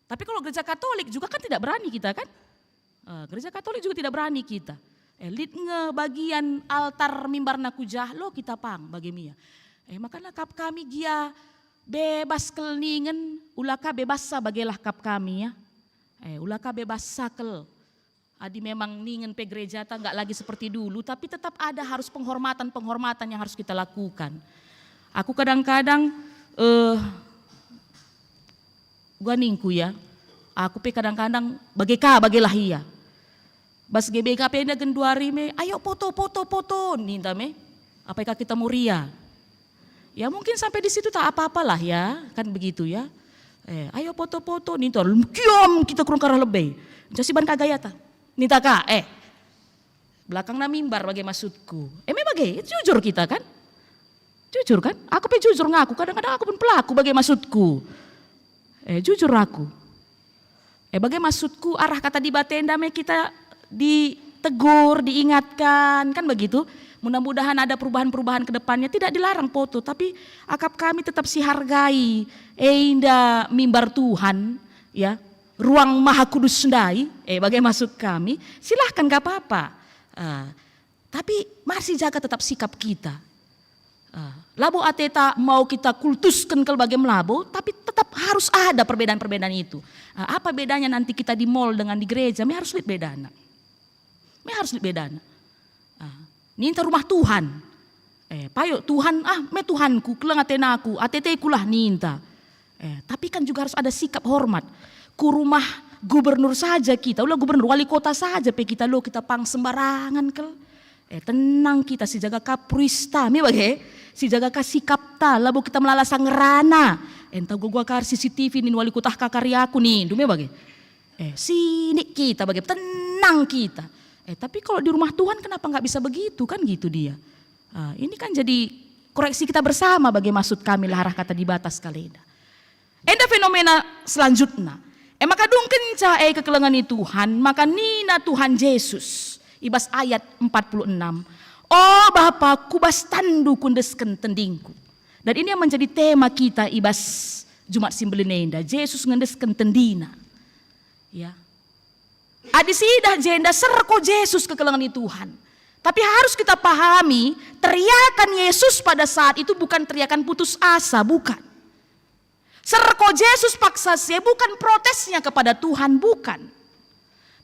Tapi kalau gereja Katolik juga kan tidak berani kita, kan? Eh, gereja Katolik juga tidak berani kita. Eh, lit nge bagian altar mimbarna ku jah, lo kita pang bage mia. Eh, makana kap kami gia bebas kal ningen, ula ka bebas sa bagelah kap kami, ya. Eh, ula ka bebas sa kal. Adi memang ningen pe gerejata nggak lagi seperti dulu, tapi tetap ada harus penghormatan-penghormatan yang harus kita lakukan. Aku kadang-kadang, eh, gua ningku, ya, aku pe kadang-kadang bage ka, bagelah ia. Bas G B K pe enda genduari me, "Ayo foto, foto, foto," ninta me. Apai ka kita muria? Ya, mungkin sampai di situ tak apa-apalah, ya, kan begitu, ya. Eh, "Ayo foto-foto," ninta, kiam kita kurang karah lebe. Nca siban ka gayata. Ninta ka, eh, belakangna mimbar bage maksudku. Eh, me bage, jujur kita, kan? Jujur, kan? Aku pe jujur ngaku, kadang-kadang aku pun pelaku bage maksudku. Eh, jujur aku. Eh, bage maksudku, arah kata Dibata enda me kita ditegur, diingatkan, kan begitu? Mudah-mudahan ada perubahan-perubahan ke depannya. Tidak dilarang foto, tapi akap kami tetap sihargai enda mimbar Tuhan, ya, ruang maha kudus ndai, eh, bage maksud kami, silahkan, gak apa-apa. Ah, tapi mari sijaga tetap sikap kita. Ah, labo ateta mau kita kultusken kal bage me labo, tapi tetap harus ada perbedaan-perbedaan itu. Ah, apa bedanya nanti kita di mall dengan di gereja? Me harus lit bedana. Me harus lit bedana. Ah, ninta rumah Tuhan. Eh, payo Tuhan, ah, me Tuhanku, keleng atenaku, atete-Ku lah ninta. Eh, tapi kan juga harus ada sikap hormat. Ku rumah gubernur saja kita, ula gubernur, wali kota saja pe kita lo kita pang sembarangan kal. Eh, tenang kita, sijaga ka pruista, me bage, sijaga ka sikapta, labo kita melala sa ngerana. Eh, ntah gua-gua kari C C T V nin wali kota ka kari aku nindu, me bage. Eh, sinik kita bage, tenang kita. Eh, tapi kalau di rumah Tuhan kenapa nggak bisa begitu, kan gitu dia. Ah, ini kan jadi koreksi kita bersama bage maksud kami lah arah kata Dibata sekalenda. Enda fenomena selanjutna. E maka dung kenca e kekelengen ni Tuhan, maka nina Tuhan Jesus i bas ayat empat puluh enam, "O Bapa, ku bas tanNdu kuendesken tendingku." Dan ini yang menjadi tema kita i bas Jumat si Mbelin enda, Jesus ngendesken tendiNa. Ya. Adi siidah jenda serko Jesus kekelengen ni Tuhan. Tapi harus kita pahami, teriakan Yesus pada saat itu bukan teriakan putus asa, bukan. Serko Jesus paksa si e bukan protesnya kepada Tuhan, bukan.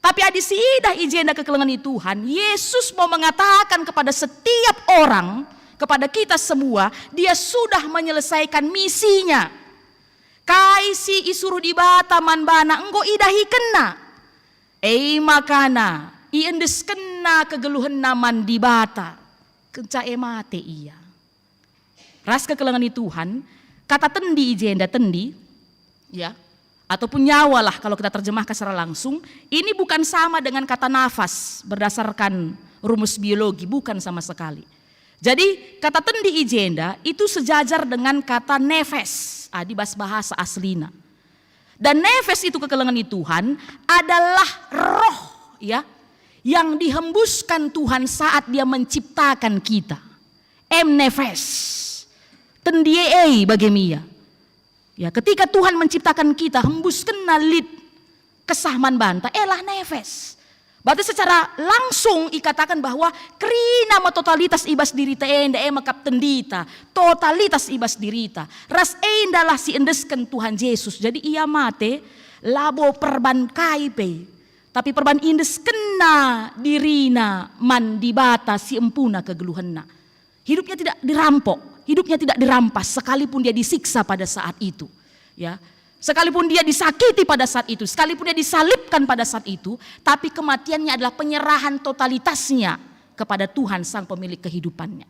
Tapi adi siidah i jenda kekelengen ni Tuhan, Yesus mau mengatakan kepada setiap orang, kepada kita semua, Dia sudah menyelesaikan misiNa. Kai si isuruh Dibata man baNa enggo idahikenNa. E makana iendeskenNa kegeluhenNa man Dibata. Kenca e mate Ia. Ras kekelengen ni Tuhan, kata tendi i jenda, tendi, ya, ataupun nyawa lah kalau kita terjemahkan secara langsung, ini bukan sama dengan kata nafas berdasarkan rumus biologi, bukan sama sekali. Jadi, kata tendi i jenda itu sejajar dengan kata nefes, adi bas bahasa aslina. Dan nefes itu kekelengen ni Tuhan adalah roh, ya, yang dihembuskan Tuhan saat Dia menciptakan kita. Em nefes. Tendi e bage me ia. Ya, ketika Tuhan menciptakan kita, hembuskenNa lit kesah man banta, elah nefes. Berarti secara langsung ikatakan bahwa kerina me totalitas i bas dirita enda, e me kap tendita, totalitas i bas dirita. Ras endalah si endesken Tuhan Jesus. Jadi Ia mate labo perban kai pe, tapi perban iendeskenNa diriNa man Dibata si empuna kegeluhenNa. Hidupnya tidak dirampok, hidupnya tidak dirampas, sekalipun Dia disiksa pada saat itu. Ya, sekalipun Dia disakiti pada saat itu, sekalipun Dia disalibkan pada saat itu, tapi kematiannya adalah penyerahan totalitasnya kepada Tuhan, Sang Pemilik kehidupannya.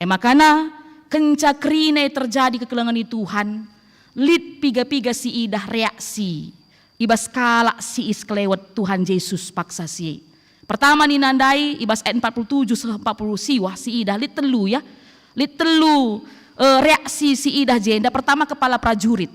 E makana, kenca kerina e terjadi kekelengen ni Tuhan, lit piga-piga si idah reaksi i bas kalak si isekelewet Tuhan Jesus paksa si e. Pertama nina ndai, i bas ayat empat puluh tujuh seh empat puluh siwah si idah, lit telu, ya. Lit telu, eh, reaksi si idah jenda. Pertama, kepala prajurit.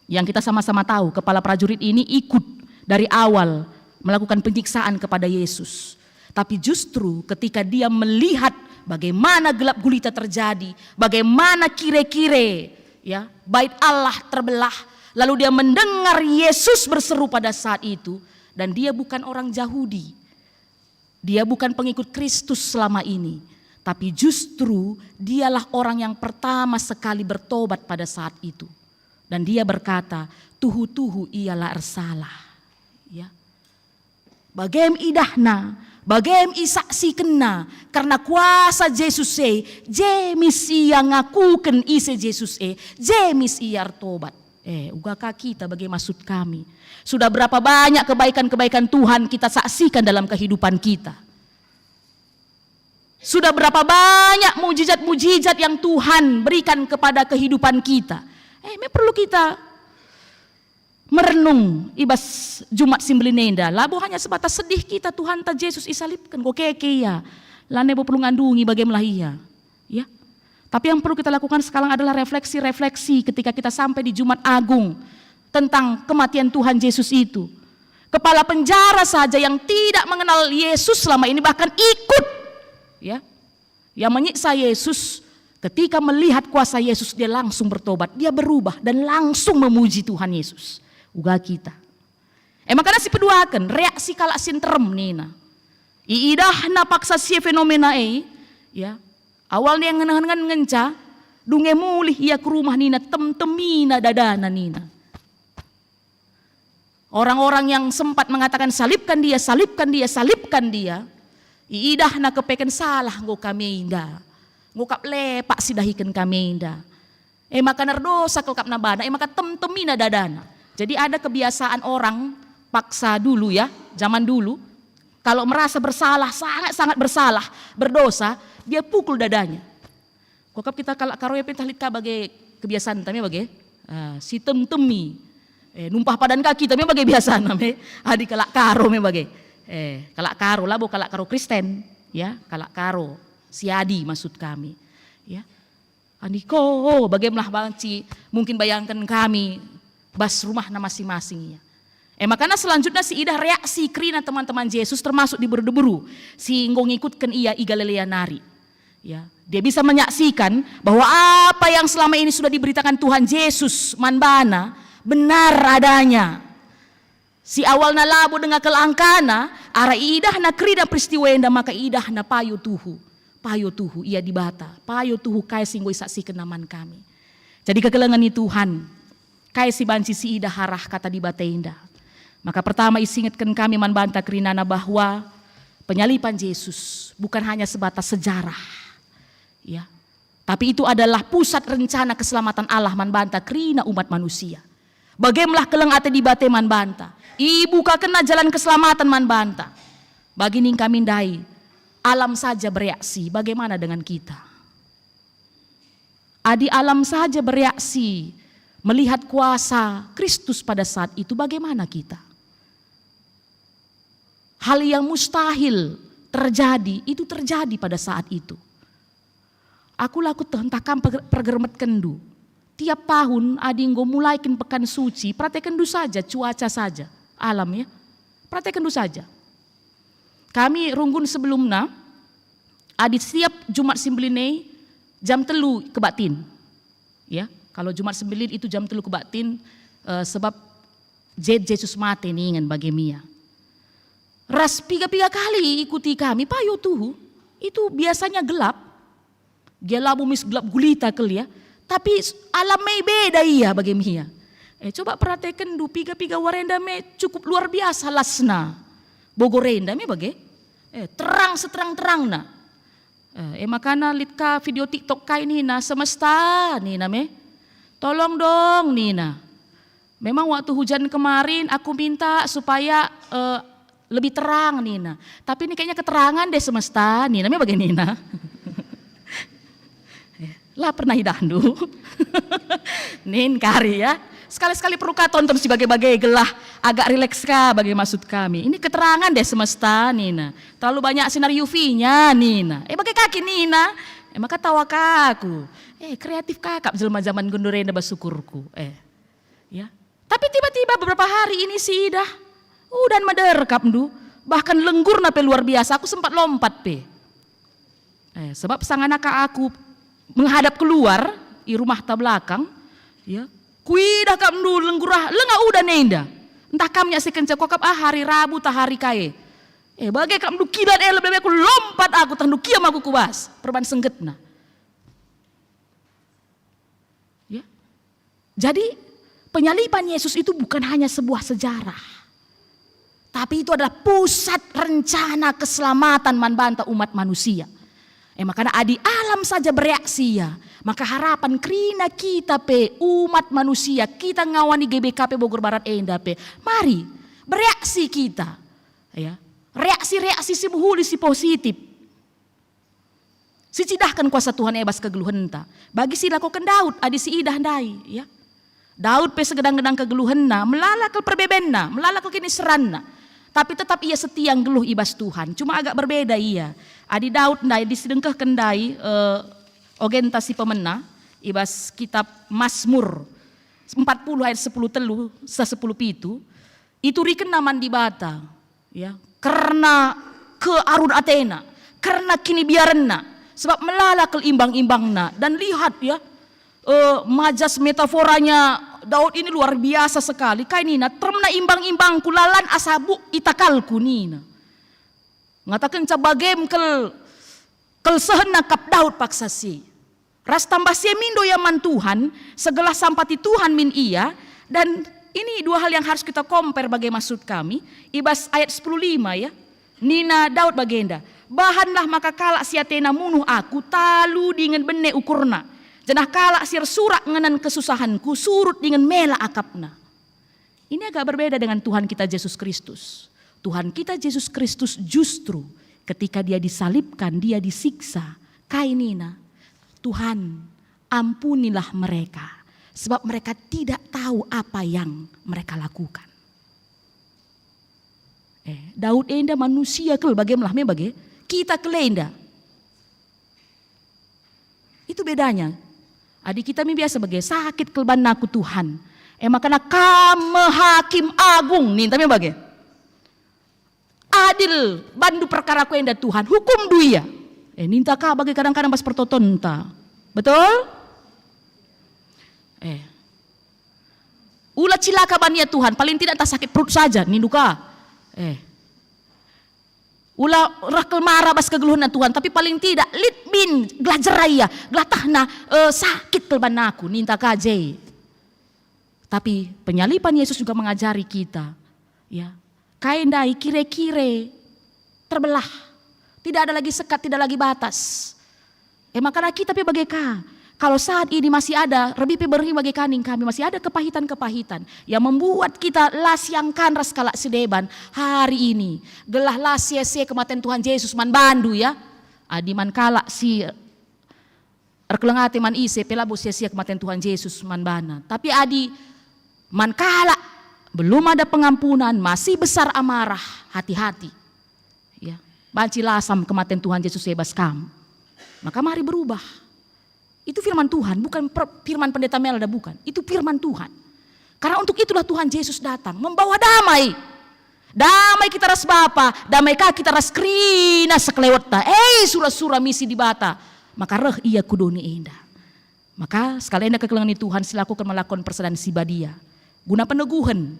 Yang kita sama-sama tahu, kepala prajurit ini ikut dari awal melakukan penyiksaan kepada Yesus. Tapi justru ketika dia melihat bagaimana gelap gulita terjadi, bagaimana kire-kire, ya, Bait Allah terbelah, lalu dia mendengar Yesus berseru pada saat itu, dan dia bukan orang Jahudi. Dia bukan pengikut Kristus selama ini, tapi justru dialah orang yang pertama sekali bertobat pada saat itu. Dan dia berkata, "Tuhu-tuhu ia la ersalah." Ya. Bagem idahna, bagem isaksikenna, karena kuasa Jesus e, je mis ia ngakuken ise Jesus e, je mis ia ertobat. Eh, uga ka kita bage maksud kami. Sudah berapa banyak kebaikan-kebaikan Tuhan kita saksikan dalam kehidupan kita. Sudah berapa banyak mujizat-mujizat yang Tuhan berikan kepada kehidupan kita. Eh, me perlu kita merenung i bas Jumat si Mbelin enda. Labo hanya sebatas sedih kita, Tuhanta Jesus isalibken, enggo keke ia. Lanai bo perlu ngandungi, bage me lah ia. Ya. Tapi yang perlu kita lakukan sekarang adalah refleksi-refleksi ketika kita sampai di Jumat Agung tentang kematian Tuhan Yesus itu. Kepala penjara saja yang tidak mengenal Yesus selama ini bahkan ikut, ya, yang menyiksa Yesus, ketika melihat kuasa Yesus, dia langsung bertobat, dia berubah dan langsung memuji Tuhan Yesus. Uga kita. E maka si peduaken, reaksi kalak si nterem nina. Iidahna paksa si e fenomena e, ya. Awalna ngenehen ngenca, dunge mulih ia ku rumah nina, temtemina dadana nina. Orang-orang yang sempat mengatakan, "Salibkan dia, salibkan dia, salibkan dia," iidahna kepeken salah enggo kami enda. Enggo kap lepak si dahiken kami enda. E maka erdosa kal kap nabana, e maka temtemina dadana. Jadi ada kebiasaan orang paksa dulu ya, zaman dulu, kalau merasa bersalah, sangat-sangat bersalah, berdosa, dia pukul dadanya. Kok kap kita kalak Karo e pe ntah lit ka bage kebiasaan tame bage, ah, si temtemi, eh, numpah padan kaki tame bage biasana me, adi kalak Karo me bage. Eh, kalak Karo labo kalak Karo Kristen, ya, kalak Karo si adi maksud kami, ya. Andiko, bage me lah banci mungkin bayangken kami, bas rumahna masing-masing ia. E makana selanjutna siidah reaksi kerina teman-teman Jesus, termasuk diberu-diberu si enggo ngikutken ia i Galilea nari. Ya, dia bisa menyaksikan bahwa apa yang selama ini sudah diberitakan Tuhan Jesus man bana benar adanya. Si awalna labo denga kal angkana, arah iidahna kerina peristiwa enda maka iidahna payo tuhu. Payo tuhu ia Dibata, payo tuhu kai si enggo isaksikenna man kami. Jadi kekelengen ni Tuhan, kai si banci siidah arah Kata Dibata enda? Maka pertama isingetken kami man banta kerinana bahwa penyaliban Jesus bukan hanya sebatas sejarah, ya, tapi itu adalah pusat rencana keselamatan Allah man banta kerina umat manusia. Bage me lah keleng ate Dibata man banta, ibukakenna jalan keselamatan man banta. Bagi ning kami ndai, alam saja bereaksi, bagaimana dengan kita? Adi alam saja bereaksi melihat kuasa Kristus pada saat itu, bagaimana kita? Hal yang mustahil terjadi, itu terjadi pada saat itu. Aku la kueteh ntah kam per-, pergermetkenndu. Tiap tahun adi enggo mulai kin Pekan Suci, peratekenndu saja cuaca saja, alam ya. Peratekenndu saja. Kami runggun sebelumna, adi setiap Jumat Simbelin e jam telu kebaktin. Ya, kalau Jumat Simbelin itu jam telu kebaktin, eh, sebab Je-, Jesus mate ningen bage me ia. Ras piga-piga kali ikuti kami, payo tuhu. Itu biasanya gelap. Gia labo mis gelap gulita kal ya. Tapi s-, alam me beda ia bage me ia. Eh, coba peratekenndu, piga-piga wari enda me cukup luar biasa lasna. Bogor enda me bage. Eh, terang seterang-terangna. Eh, e makana lit ka video TikTok kai nina, "Semesta," nina me. "Tolong dong," nina. "Memang waktu hujan kemarin aku minta supaya, eh, lebih terang," nina. "Tapi ini kayaknya keterangan deh semesta," nina me bage nina. La pernah idahndu? Nin kari ya. Sekali-sekali perlu ka tonton si bage-bage gelah agak rileks ka bage maksud kami. Ini keterangan deh semesta nina. Terlalu banyak sinar U V-nya nina. Eh bage kaki nina. Eh maka tawa ka aku. Eh kreatif kakap jelma zaman genduari enda bas ukurku. Eh. Ya. Tapi tiba-tiba beberapa hari ini siidah udan mederkapndu, bahkan lenggurna pe luar biasa, aku sempat lompat pe. Eh, sebab sanga naka aku menghadap keluar i rumahta belakang, ya, kuidah kapndu lenggurah lenga udan enda. Ntah kam nyaksikenca kuakap ah hari Rabu tah hari kai. Eh, bage kapndu kilat e lebe-lebe ku lompat aku tah ndu kiam aku ku bas perban senggetna. Ya. Jadi, penyaliban Yesus itu bukan hanya sebuah sejarah, tapi itu adalah pusat rencana keselamatan man banta umat manusia. E makana adi alam saja bereaksi ia, maka harapan kerina kita pe umat manusia, kita ngawani G B K P Bogor Barat enda pe, mari bereaksi kita, ya. Reaksi-reaksi si mehuli, si positif. Sicidahken kuasa Tuhan e bas kegeluhenta. Bagi si ilakoken Daud, adi siidah ndai, ya. Daud pe segedang-gedang kegeluhenna, melala kal perbebenna, melala kal kiniseranna. Tapi tetap ia setia nggeluh i bas Tuhan. Cuma agak berbeda ia. Adi Daud ndai, adi sidengkehken ndai, eh, ogenta si pemena, i bas kitab Mazmur empat puluh ayat sepuluh telu, seh sepuluh pitu, iturikenna man Dibata. Ya, kerna kearun atena, kerna kinibiarenna, sebab melala kal imbang-imbangna. Dan lihat ya, eh, majas metaforanya Daud ini luar biasa sekali. Kai nina, "Teremna imbang-imbangku, la lan asa buk itakalku," nina. Ngatakenca bagem kal kelsehenna kap Daud paksa si. Ras tambah si e mindo ia man Tuhan, segelah sampati Tuhan min ia, dan ini dua hal yang harus kita compare bage maksud kami, i bas ayat sepuluh lima ya. Nina Daud bagenda, "Bahanlah maka kalak si atena munuh aku talu dingen bene ukurna, janah kalak si ersurak ngenen kesusahenku surut dingen mela akapna." Ini agak berbeda dengan Tuhan kita Jesus Kristus. Tuhan kita Jesus Kristus justru ketika dia disalibkan, dia disiksa, kai nina, "Tuhan, ampunilah mereka, sebab mereka tidak tahu apa yang mereka lakukan." Eh, Daud enda manusia kal bage me lah me bage. Kita kal enda. Itu bedanya. Adi kita mi biasa bage, "Sakit kal bannaku Tuhan." E maka na Kam me Hakim Agung, ninta me bage. Adil bandu perkaraku enda Tuhan, hukumndu ia. Eh, ninta ka bage kadang-kadang bas pertotonta. Betul? Eh. Ula cilaka ban ia Tuhan, paling tidak entah sakit perut saja, nindu ka. Eh. Ula reh kal mara bas kegeluhenna Tuhan, tapi paling tidak lit min gelah jera ia, gelah tehna, eh, sakit kal ban aku, ninta ka je. Tapi penyaliban Yesus juga mengajari kita, ya, kai ndai kire-kire terbelah. Tidak ada lagi sekat, tidak lagi batas. E maka kita pe bage ka. Kalau saat ini masih ada, lebih pe berngi bage ka ning kami, masih ada kepahitan-kepahitan yang membuat kita la siangkan ras kalak si deban hari ini. Gelah la sia-sia kematen Tuhan Jesus man bandu, ya. Adi man kalak si erkeleng ate man ise pe labo sia-sia kematen Tuhan Jesus man bana. Tapi adi man kalak belum ada pengampunan, masih besar amarah, hati-hati. Ya, banci lasam kematen Tuhan Jesus e bas kam. Maka mari berubah. Itu firman Tuhan, bukan per-, firman Pendeta Melda, bukan. Itu firman Tuhan. Karena untuk itulah Tuhan Jesus datang, membawa damai. Damai kita ras Bapa, damai ka kita ras kerina sekelewetta. Eh, sura-sura misi Dibata, maka reh ia ku doni enda. Maka sekali enda kekelengen Tuhan, silakoken me lakon persadan si badia guna peneguhen,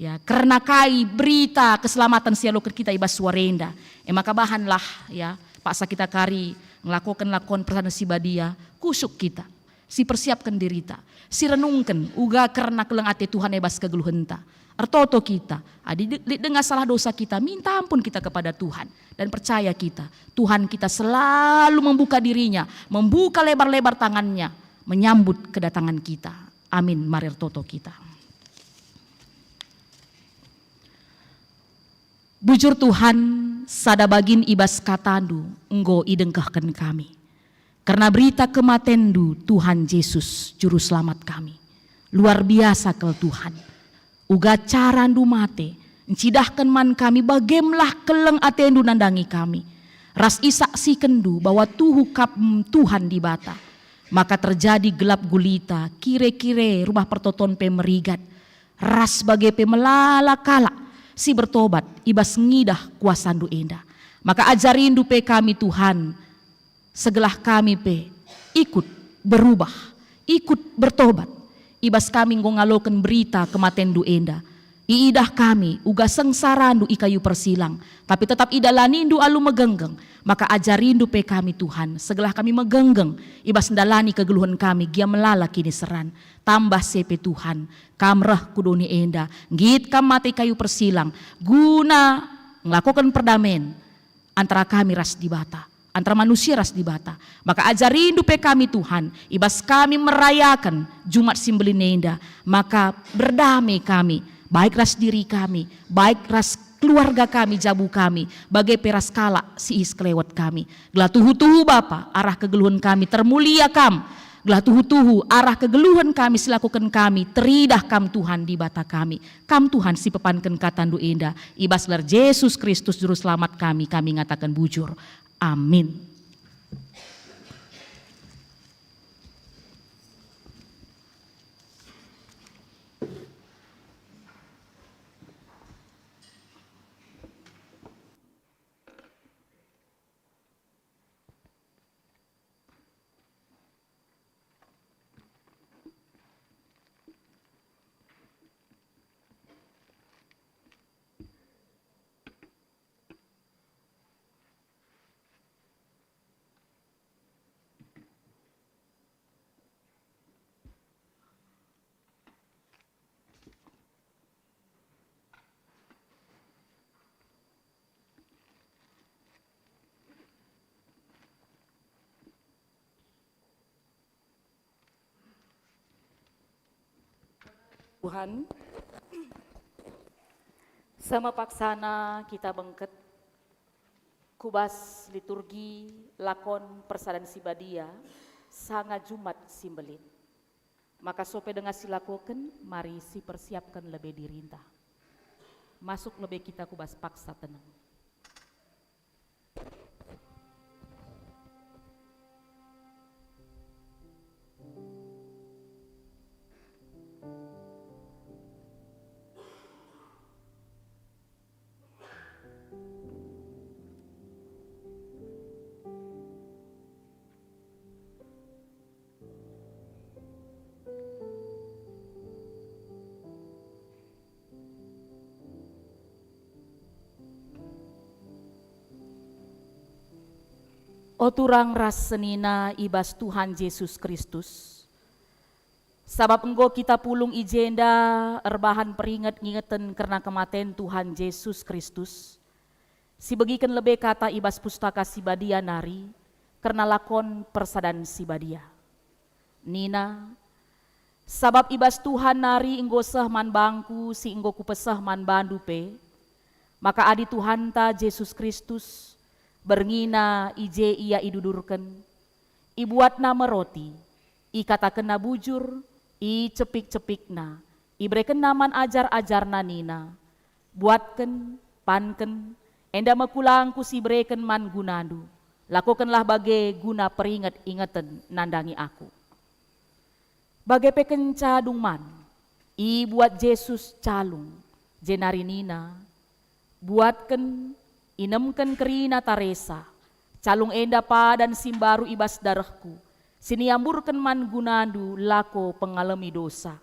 ya, kerna kai berita keselamatan si ialoken kita i bas wari enda. E maka bahanlah, ya, paksa kita kari ngelakoken lakon persadan si badia, kusuk kita, sipersiapken dirita, sirenungken uga kerna keleng ate Tuhan e bas kegeluhenta. Ertoto kita, adi de-, lit denga salah dosa kita, minta ampun kita kepada Tuhan. Dan percaya kita, Tuhan kita selalu membuka dirinya, membuka lebar-lebar tangannya, menyambut kedatangan kita. Amin. Mari ertoto kita. Bujur Tuhan, sada bagin i bas katandu enggo idengkehken kami. Kerna berita kematenNdu, Tuhan Jesus, Juru Selamat kami. Luar biasa kal, Tuhan. Uga carandu mate, ncidahken man kami bagemlah keleng atendu nandangi kami, ras isaksikenNdu bahwa tuhu kap Tuhan Dibata. Maka terjadi gelap gulita, kire-kire rumah pertoton pe merigat, ras bage pe melala kalak si bertobat i bas ngidah kuasandu enda. Maka ajarindu pe kami, Tuhan, segelah kami pe ikut berubah, ikut bertobat. I bas kami enggo ngaloken berita kematenNdu enda. Iidah kami uga sengsarandu i kayu persilang, tapi tetap idalanindu alu megenggeng. Maka ajarindu pe kami, Tuhan, segelah kami megenggeng i bas ndalani kegeluhen kami gia melala kiniseran. Tambah si pe, Tuhan, Kam reh ku doni enda, nggit Kam mate i kayu persilang, guna ngelakoken perdamen antara kami ras Dibata, antara manusia ras Dibata. Maka ajarindu pe kami, Tuhan, i bas kami merayaken Jumat si Mbelin enda, maka berdame kami, baik ras diri kami, baik ras keluarga kami, jabu kami, bage pe ras kalak si i sekelewet kami. Gelah tuhu-tuhu, Bapa, arah kegeluhen kami termulia Kam. Gelah tuhu-tuhu arah kegeluhen kami si lakoken kami teridah Kam, Tuhan Dibata kami. Kam, Tuhan, si pepanken katandu enda. I bas gelar Jesus Kristus, Juru Selamat kami, kami ngataken bujur. Amin. Tuhan, sama paksana kita bengket ku bas liturgi lakon persadan si badia sanga Jumat si Mbelin. Maka sope denga silakoken, mari sipersiapken lebe dirinta. Masuk lebe kita ku bas paksa teneng. O turang ras senina i bas Tuhan Jesus Kristus, sabap enggo kita pulung i jenda erbahan peringet ngingeten kerna kematen Tuhan Jesus Kristus, si begiken lebe kata i bas Pustaka Si Badia nari kerna lakon persadan si badia. Nina, "Sabap i bas Tuhan nari enggo seh man bangku si enggo kupeseh man bandu pe, maka adi Tuhanta Jesus Kristus, berngina i je ia idudurken, ibuatna me roti, ikatakenna bujur, icepik-cepikna, iberekenna man ajar-ajarna nina, 'Buatken, panken, enda me kulangku si ibereken man gunandu. Lakokenlah bage guna peringet-ingeten nandangi aku.'" Bage pe kenca dung man, ibuat Jesus calung, jenari nina, "Buatken, inemken kerina taresa, calung enda padan si mbaru i bas darehku, si niamburken man gunandu lako pengalemi dosa.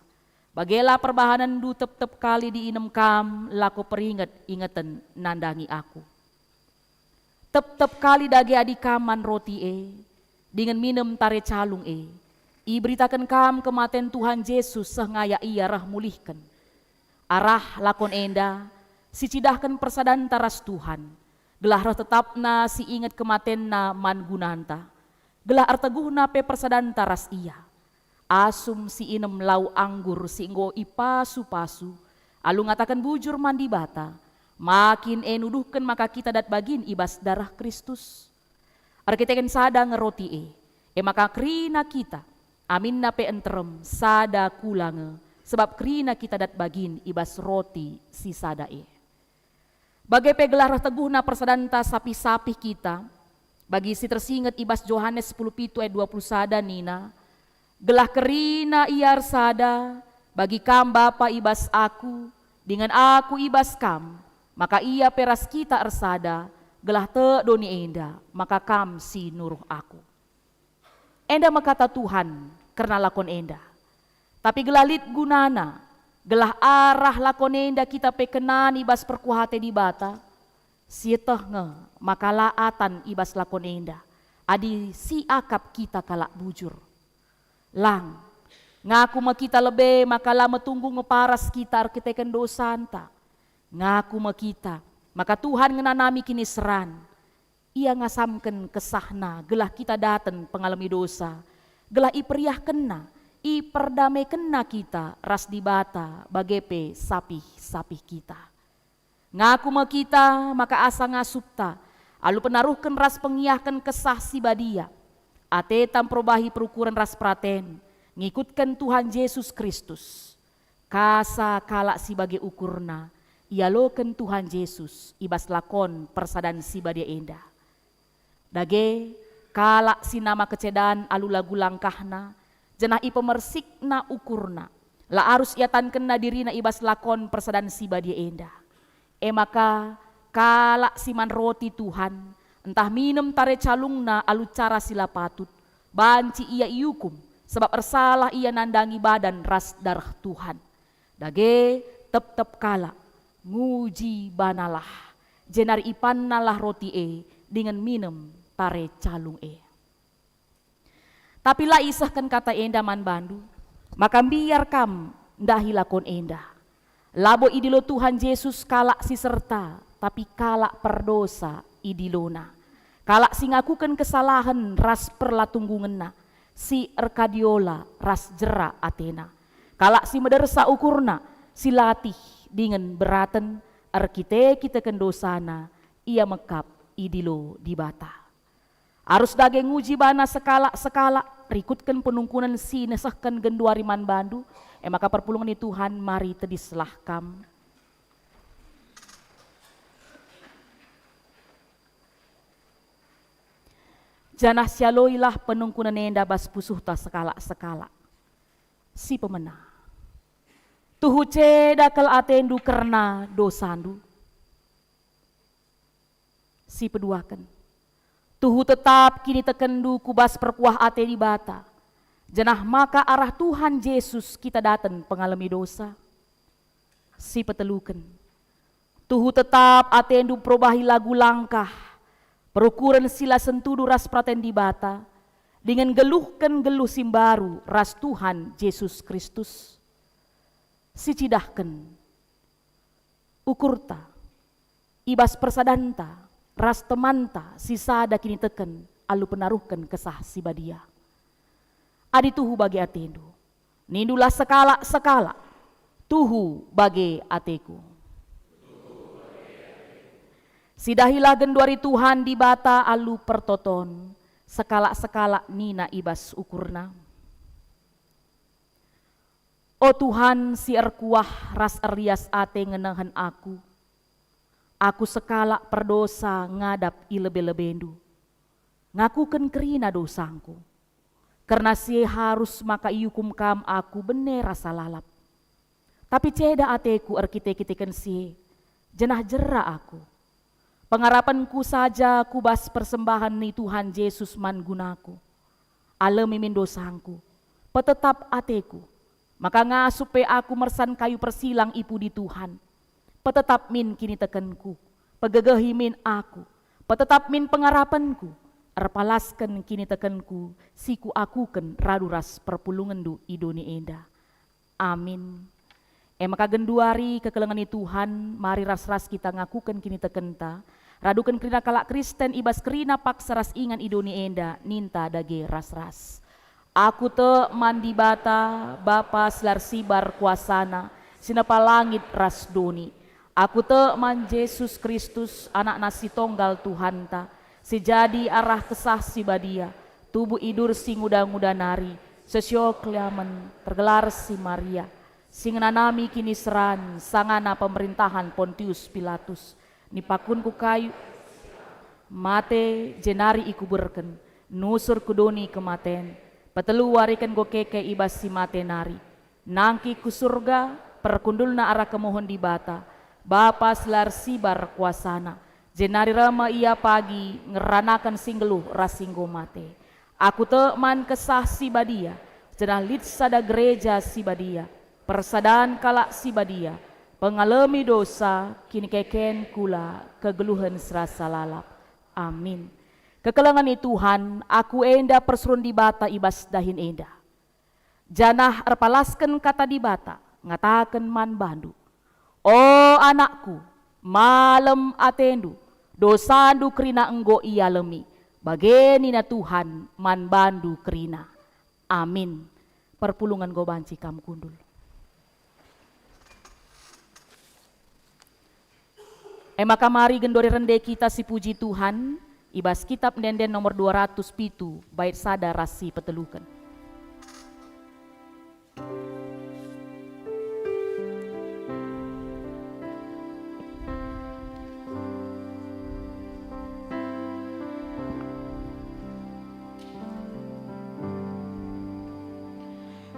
Bagela perbahanenndu tep-tep kali diinem kam lako peringet-ingeten nandangi aku. Tep-tep kali dage adi kam man roti e, dingen minem tare calung e, iberitaken kam kematen Tuhan Jesus seh ngayak ia reh mulihken. Arah lakon enda, sicidahken persadanta ras Tuhan, gelah reh tetapna si inget kematenna man gunanta, gelah erteguhna pe persadanta ras ia. Asum si inem lau anggur si enggo ipasu-pasu, alu ngataken bujur man Dibata, makin e nuduhken maka kita dat bagin i bas dareh Kristus. Erkiteken sada nge roti e, e maka kerina kita, aminna pe nterem sada kula nge, sebab kerina kita dat bagin i bas roti si sada e. Bage pe gelah reh teguhna persadanta sapih-sapih kita, bagi si tersinget i bas Johanes sepuluh pitu ayat dua puluh sada nina, "Gelah kerina ia ersada, bagi kam Bapa i bas Aku, dingen Aku i bas kam, maka ia pe ras kita ersada, gelah tek doni enda, maka kam si nuruh Aku." Enda me kata Tuhan kerna lakon enda. Tapi gelah lit gunana, gelah arah lakon enda kita pe kenan i bas perkuah ate Dibata, sieteh nge maka la atan i bas lakon enda, adi siakap kita kalak bujur. Lang, ngaku me kita lebe maka la metunggung meparas kita erkiteken dosanta. Ngaku me kita maka Tuhan ngenanami kiniseran. Ia ngasamken kesahNa gelah kita daten pengalemi dosa, gelah iperiahkenNa, iperdamaikenNa kita ras Dibata bage pe sapih-sapih kita. Ngaku me kita maka asa ngasupta, alu penaruhken ras pengiahken Kesah Si Badia, ateta mperubahi perukuren ras peraten, ngikutken Tuhan Jesus Kristus. Kasa kalak si bage ukurna, ialoken Tuhan Jesus i bas lakon persadan si badia enda. Dage, kalak si nama kecedan alu lagu langkahna, janah ipemersikna ukurna, la arus iatankenna dirina i bas lakon persadan si badia enda. E maka, kalak si man roti Tuhan, ntah minem tare calungna alu cara si la patut, banci ia iukum, sabap ersalah ia nandangi badan ras dareh Tuhan. Dage, tep-tep kalak, nguji banalah, jenari ipannalah roti e dingen minem tare calung e. Tapi la isehken kata enda man bandu, maka mbiar kam ndahi lakon enda. Labo idilo Tuhan Jesus kalak si serta, tapi kalak perdosa idilona. Kalak si ngakuken kesalahen ras perlatunggungenna, si erkadiola ras jera atena. Kalak si medersa ukurna, si latih dingen beraten erkite-kiteken dosana, ia mekap idilo Dibata. Arus dage nguji bana sekalak-sekalak, rikutken penungkunen si nesehken genduari man bandu, e maka perpulungen ni Tuhan, mari tedislah kam. Janah sialoilah penungkunen enda bas pusuhta sekalak-sekalak. Si pemena. Tuhu ceda kal atendu kerna dosandu. Si peduaken. Tuhu tetap kinitekenndu ku bas perkuah ate Dibata, janah maka arah Tuhan Jesus kita daten pengalemi dosa. Si peteluken. Tuhu tetap atendu mperubahi lagu langkah, perukuren si la sentudu ras peraten Dibata, dingen nggeluhken nggeluh si mbaru ras Tuhan Jesus Kristus. Sicidahken ukurta i bas persadanta ras temanta si sada kiniteken alu penaruhken Kesah Si Badia. Adi tuhu bage atendu, nindulah sekalak-sekalak, "Tuhu bage ateku." Sidahilah genduari Tuhan Dibata alu pertoton, sekalak-sekalak nina i bas ukurna, "O Tuhan si erkuah ras erias ate ngenehen aku, aku sekalak perdosa ngadap i lebe-lebeNdu. Ngakuken kerina dosangku. Kerna si e harus maka iukum Kam aku bene rasa lalap. Tapi ceda ateku erkite-kiteken si e, janah jera aku. Pengarapenku saja ku bas persembahen ni Tuhan Jesus man gunaku. Alemi min dosangku, petetap ateku, maka ngasup pe aku mersan kayu persilang i pudi Tuhan. Petetap min kinitekenku, pegegehi min aku, petetap min pengarapenku, erpalasken kinitekenku si kuakuken radu ras perpulungenNdu i doni enda. Amin. E maka genduari kekelengen ni Tuhan, mari ras-ras kita ngakuken kinitekenta, raduken kerina kalak Kristen i bas kerina paksa ras ingan i doni enda, ninta dage ras-ras. Aku tek man Dibata, Bapa si la ersibar kuasaNa, si nepa langit ras doni. Aku tek man Jesus Kristus, AnakNa si Tonggal Tuhanta, si jadi arah Kesah Si Badia, tubuh i dur si nguda-nguda nari, sesio keliamen, tergelar si Maria, si ngenanami kiniseran sangana pemerintahan Pontius Pilatus, nipakunku kayu, mate, jenari ikuburken, nusur ku doni kematen, petelu wariken enggo keke i bas si mate nari, nangkih ku Surga, perkundulna arah kemuhen Dibata, Bapa si la ersibar kuasaNa, jenari reh me Ia pagi ngeranaken si nggeluh ras si enggo mate. Aku tek man Kesah Si Badia, janah lit sada gereja si badia, persadan kalak si badia, pengalemi dosa, kinikeken kula, kegeluhen si rasa lalap. Amin. Kekelengen ni Tuhan, aku enda persuruhen Dibata i bas dahin enda. Janah erpalasken kata Dibata, ngataken man bandu, "O anakku, malem atendu, dosandu kerina enggo ialemi, bage nina Tuhan man bandu kerina." Amin. Perpulungen enggo banci kam kundul. E maka mari genduari rende kita sipuji Tuhan, i bas Kitab Ende-enden nomor dua ratus pitu, bait sada ras si peteluken.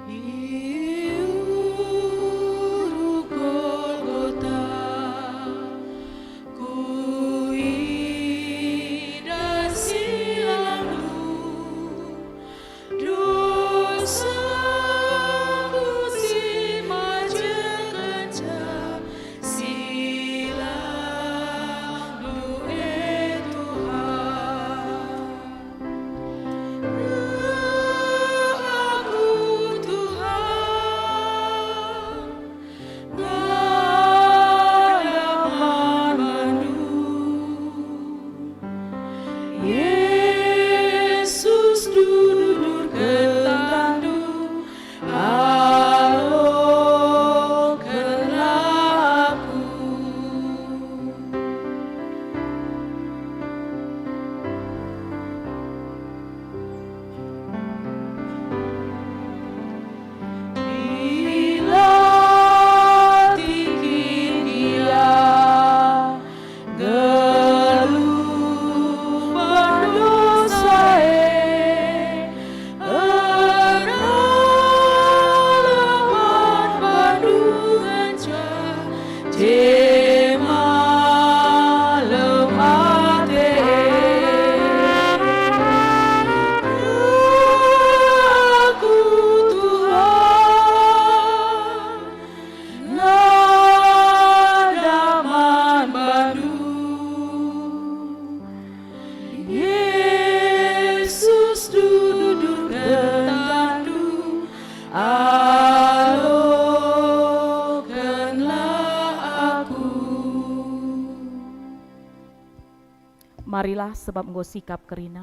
I Ulu Golgota, kuidah silamNdu, Marilah, sebab enggo sikap kerina.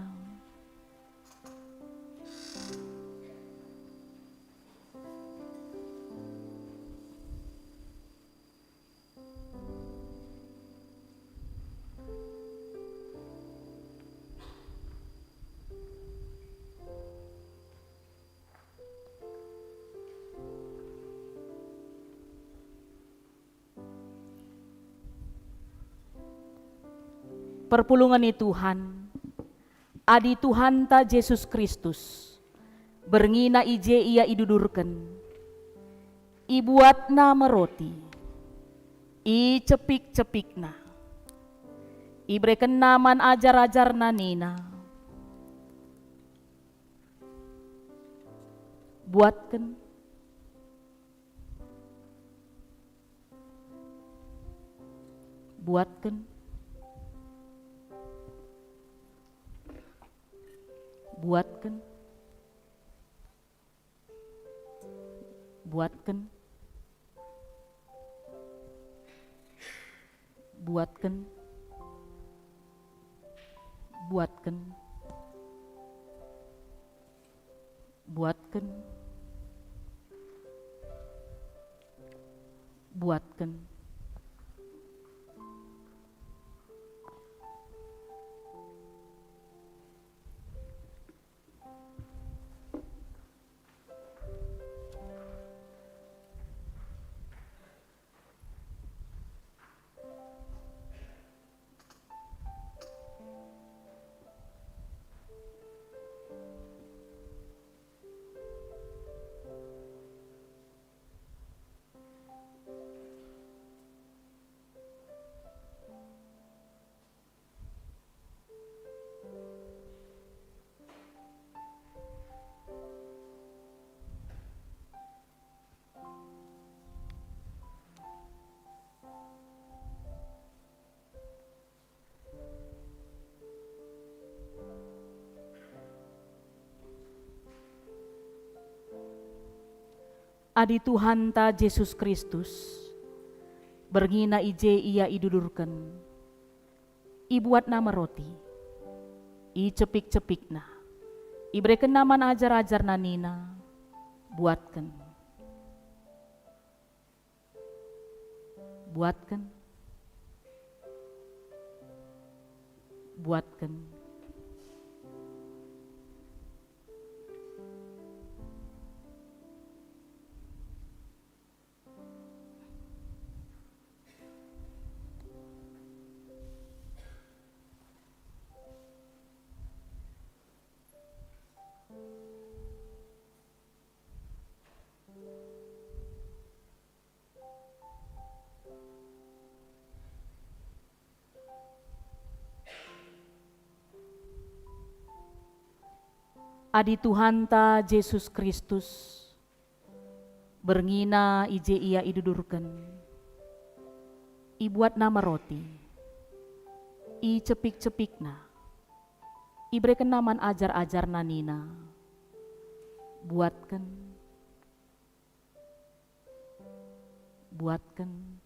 Perpulungen ni Tuhan. Adi Tuhanta Jesus Kristus, berngina i je Ia idudurken, ibuatNa me roti, icepik-cepikNa, iberekenNa man ajar-ajarNa nina, "Buatken, buatken, buatken, buatken, buatken, buatken, buatken, buatken." Adi Tuhanta Jesus Kristus, berngina i je Ia idudurken, ibuatNa me roti, icepik-cepikNa, iberekenNa man ajar-ajarNa nina, "Buatken." Buatken. Buatken. Adi Tuhanta Jesus Kristus, berngina i je Ia idudurken, ibuatNa me roti, icepik-cepikNa, iberekenNa man ajar-ajarNa nina, "Buatken." Buatken.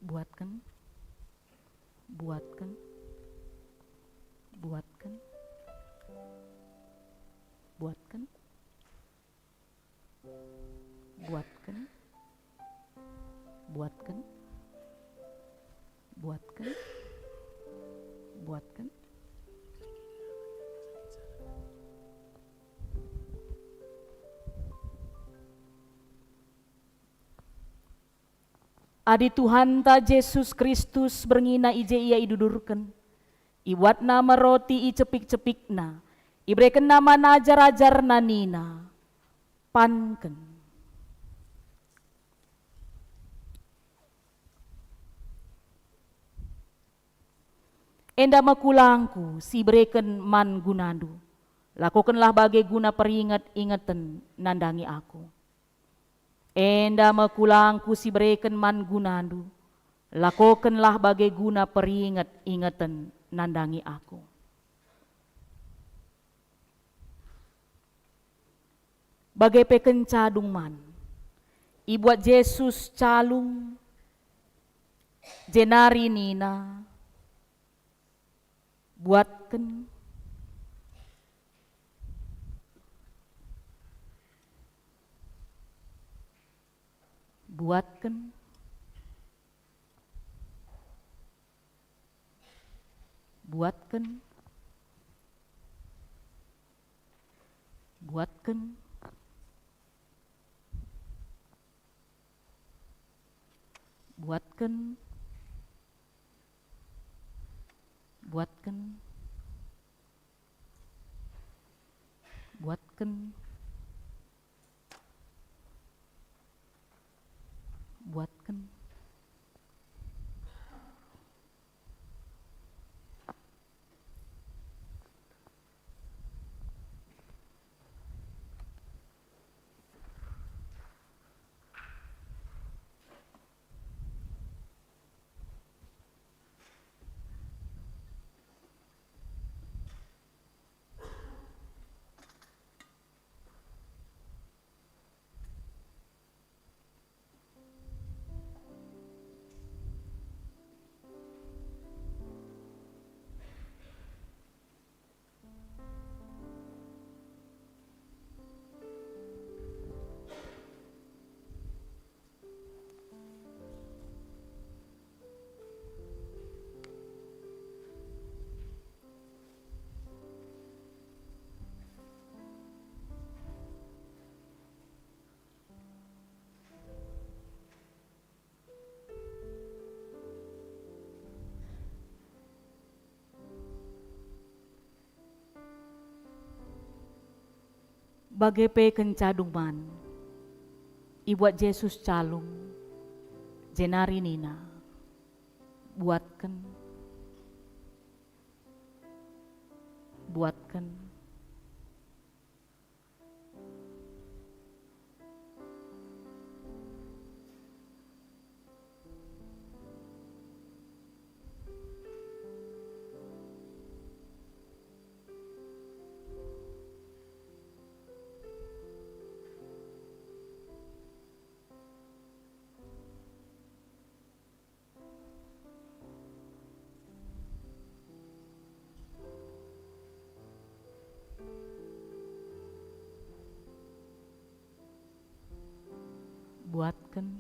Buatken, buatken, buatken, buatken, buatken, buatken, buatken, buatken. Adi Tuhanta Jesus Kristus berngina i je Ia idudurken, ibuatNa me roti icepik-cepikNa, iberekenNa man ajar-ajarNa nina, "Panken. Enda me kulangKu si ibereken man gunandu. Lakokenlah bage guna peringet-ingeten nandangi Aku." Enda me kulangKu si ibereken man gunandu, lakokenlah bage guna peringet-ingeten nandangi Aku. Bage pe kenca dung man, ibuat Jesus calung, jenari nina, "Buatken, buatken, buatken, buatken, buatken, buatken, buatken, buatken." Bage pe kenca dung man, ibuat Jesus calung, jenari nina, "Buatken, buatken." Buatken,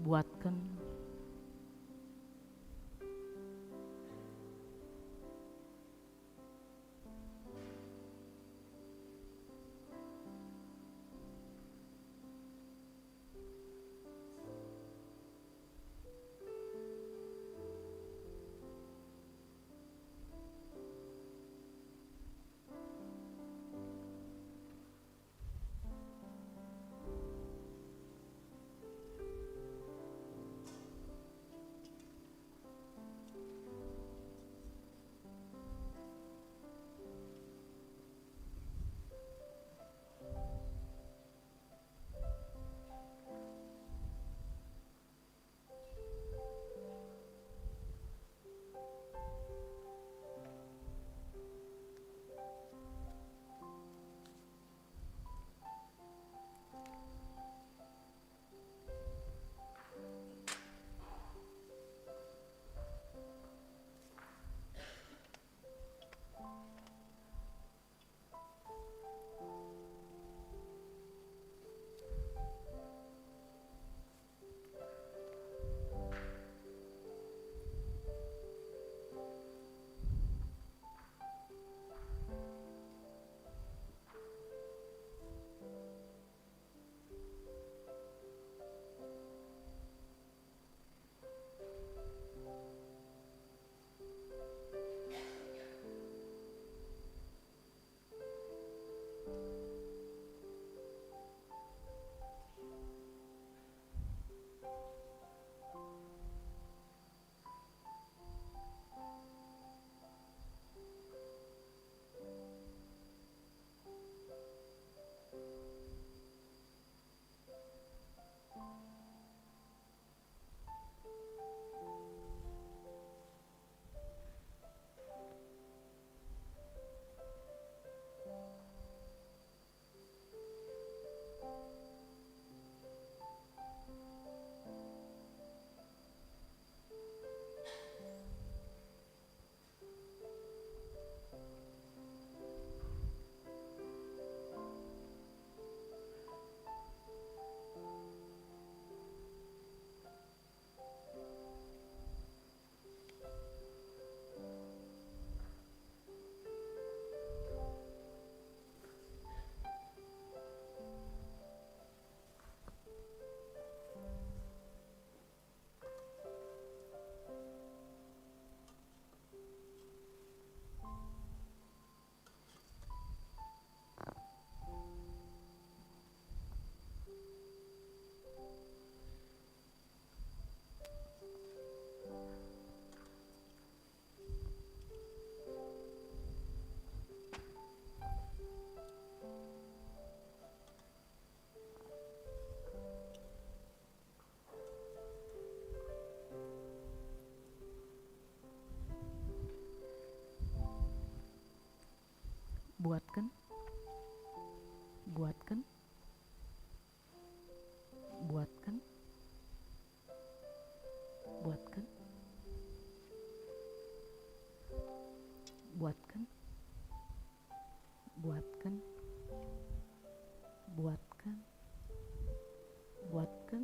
buatken. Buatken. Buatken. Buatken. Buatken. Buatken. Buatken. Buatken.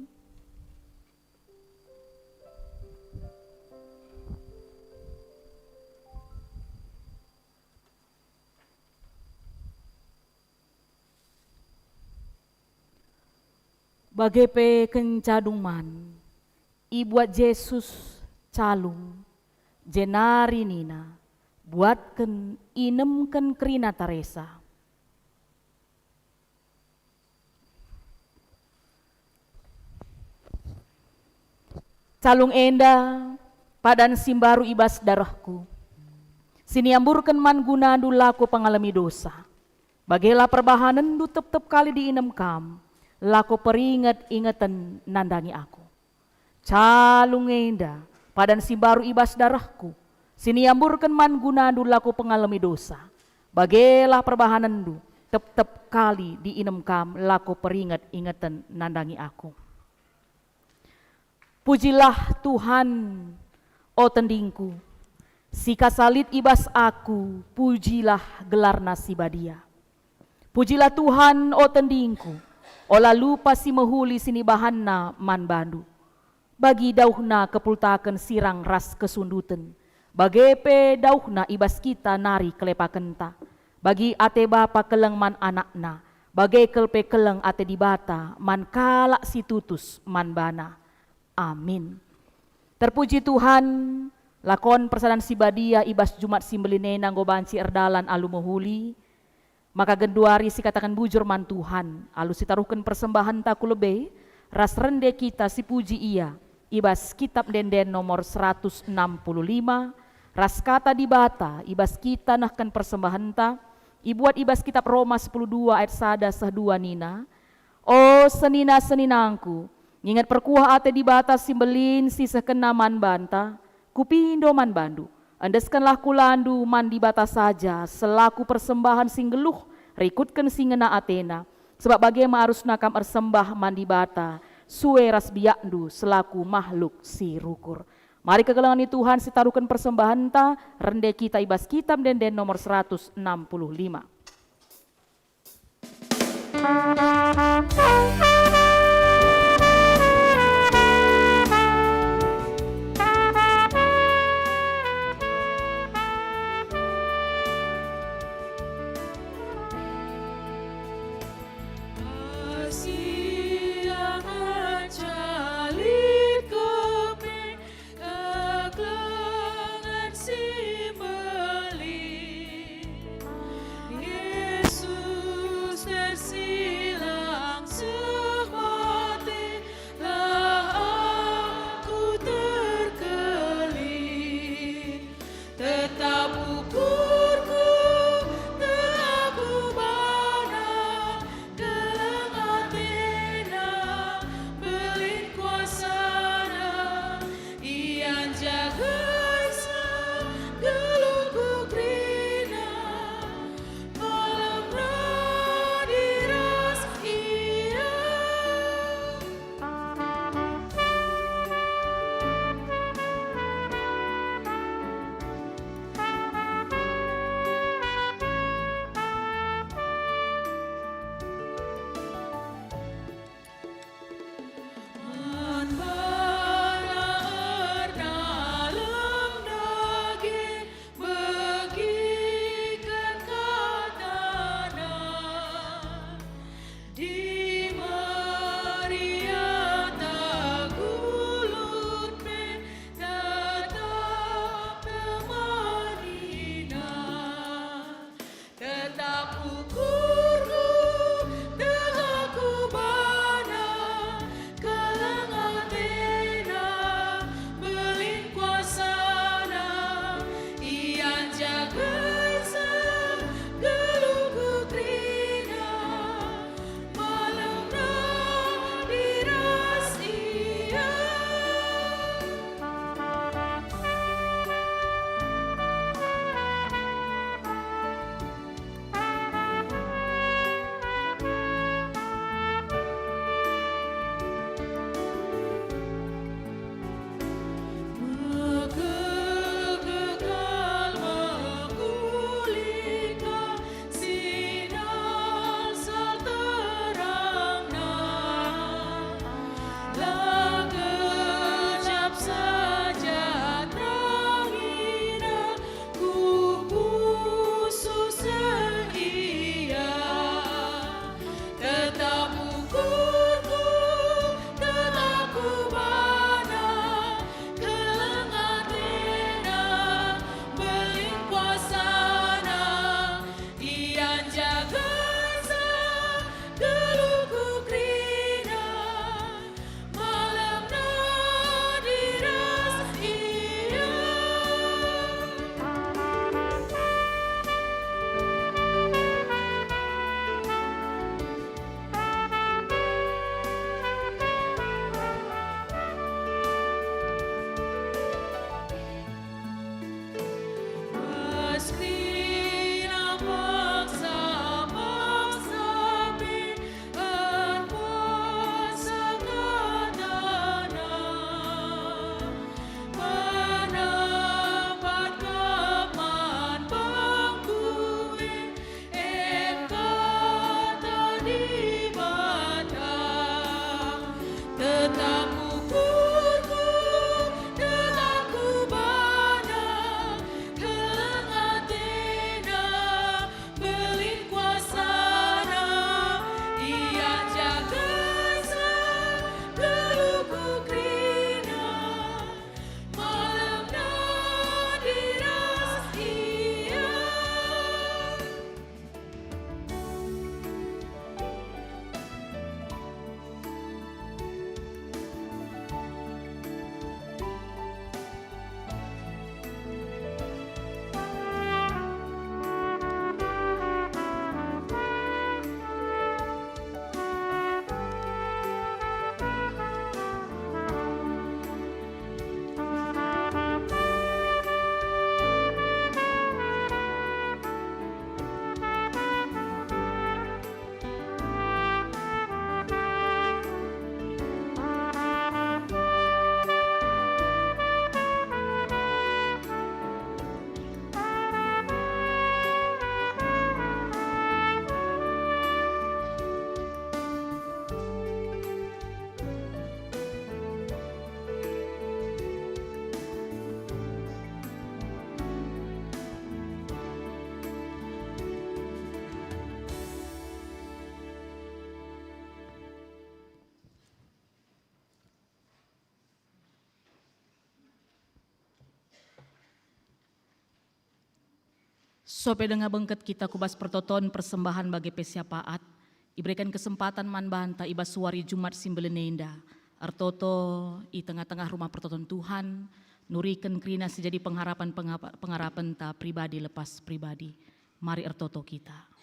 Bage pe kenca dung man, ibuat Jesus calung, jenari nina, "Buatken, inemken kerina taresa." Calung enda padan si mbaru i bas darehKu, si niamburken man gunandu lako pengalemi dosa. Bagelah perbahanenndu tep-tep kali diinem kam, lako peringet-ingeten nandangi Aku. Calung enda padan si mbaru i bas darehKu, si niamburken man gunandu lako pengalemi dosa. Bagelah perbahanenndu tep-tep kali diinem kam, lako peringet-ingeten nandangi Aku. Pujilah Tuhan, o tendingku, si kasalit i bas aku, pujilah gelarNa si badia. Pujilah Tuhan, o tendingku, ola lupa si mehuli si nibahanNa man bandu. Bagi dauhna kepultaken sirang ras kesunduten, bage pe dauhna i bas kita nari kelepakenta. Bagi ate bapa keleng man anakna, bage kal pe keleng ate Dibata man kalak si tutus man bana. Amin. Terpuji Tuhan, lakon persadan si badia i bas Jumat si mbelin enda enggo banci erdalan alu mehuli, maka genduari sikataken bujur man Tuhan, alu sitaruhken persembahenta ku lebe, ras rende kita sipuji Ia i bas Kitab Ende-enden nomor seratus enam puluh lima, ras Kata Dibata i bas kita nehken persembahenta, ibuat i bas Kitab Roma sepuluh dua ayat sada seh dua nina, "O senina-seninangku, nginget perkuah ate Dibata si mbelin si isehkenNa man banta, kupindo man bandu, endeskenlah kulandu man Dibata saja selaku persembahen si nggeluh rikutken si ngena ateNa, sebab bage me arusna kam ersembah man Dibata sue ras biakndu selaku mahluk si rukur." Mari kekelengen ni Tuhan sitaruhken persembahenta, rende kita i bas Kitab Ende-enden nomor seratus enam puluh lima. Kekelengen si mbelin, Yesus tersilang. Sope denga bengket kita ku bas pertoton persembahan bage pe syapaat, ibereken kesempatan man banta i bas wari Jumat si mbelin enda, ertoto i tengah-tengah rumah pertoton Tuhan, nuriken kerina si jadi pengharapan pengapa-, pengarapenta pribadi lepas pribadi. Mari ertoto kita.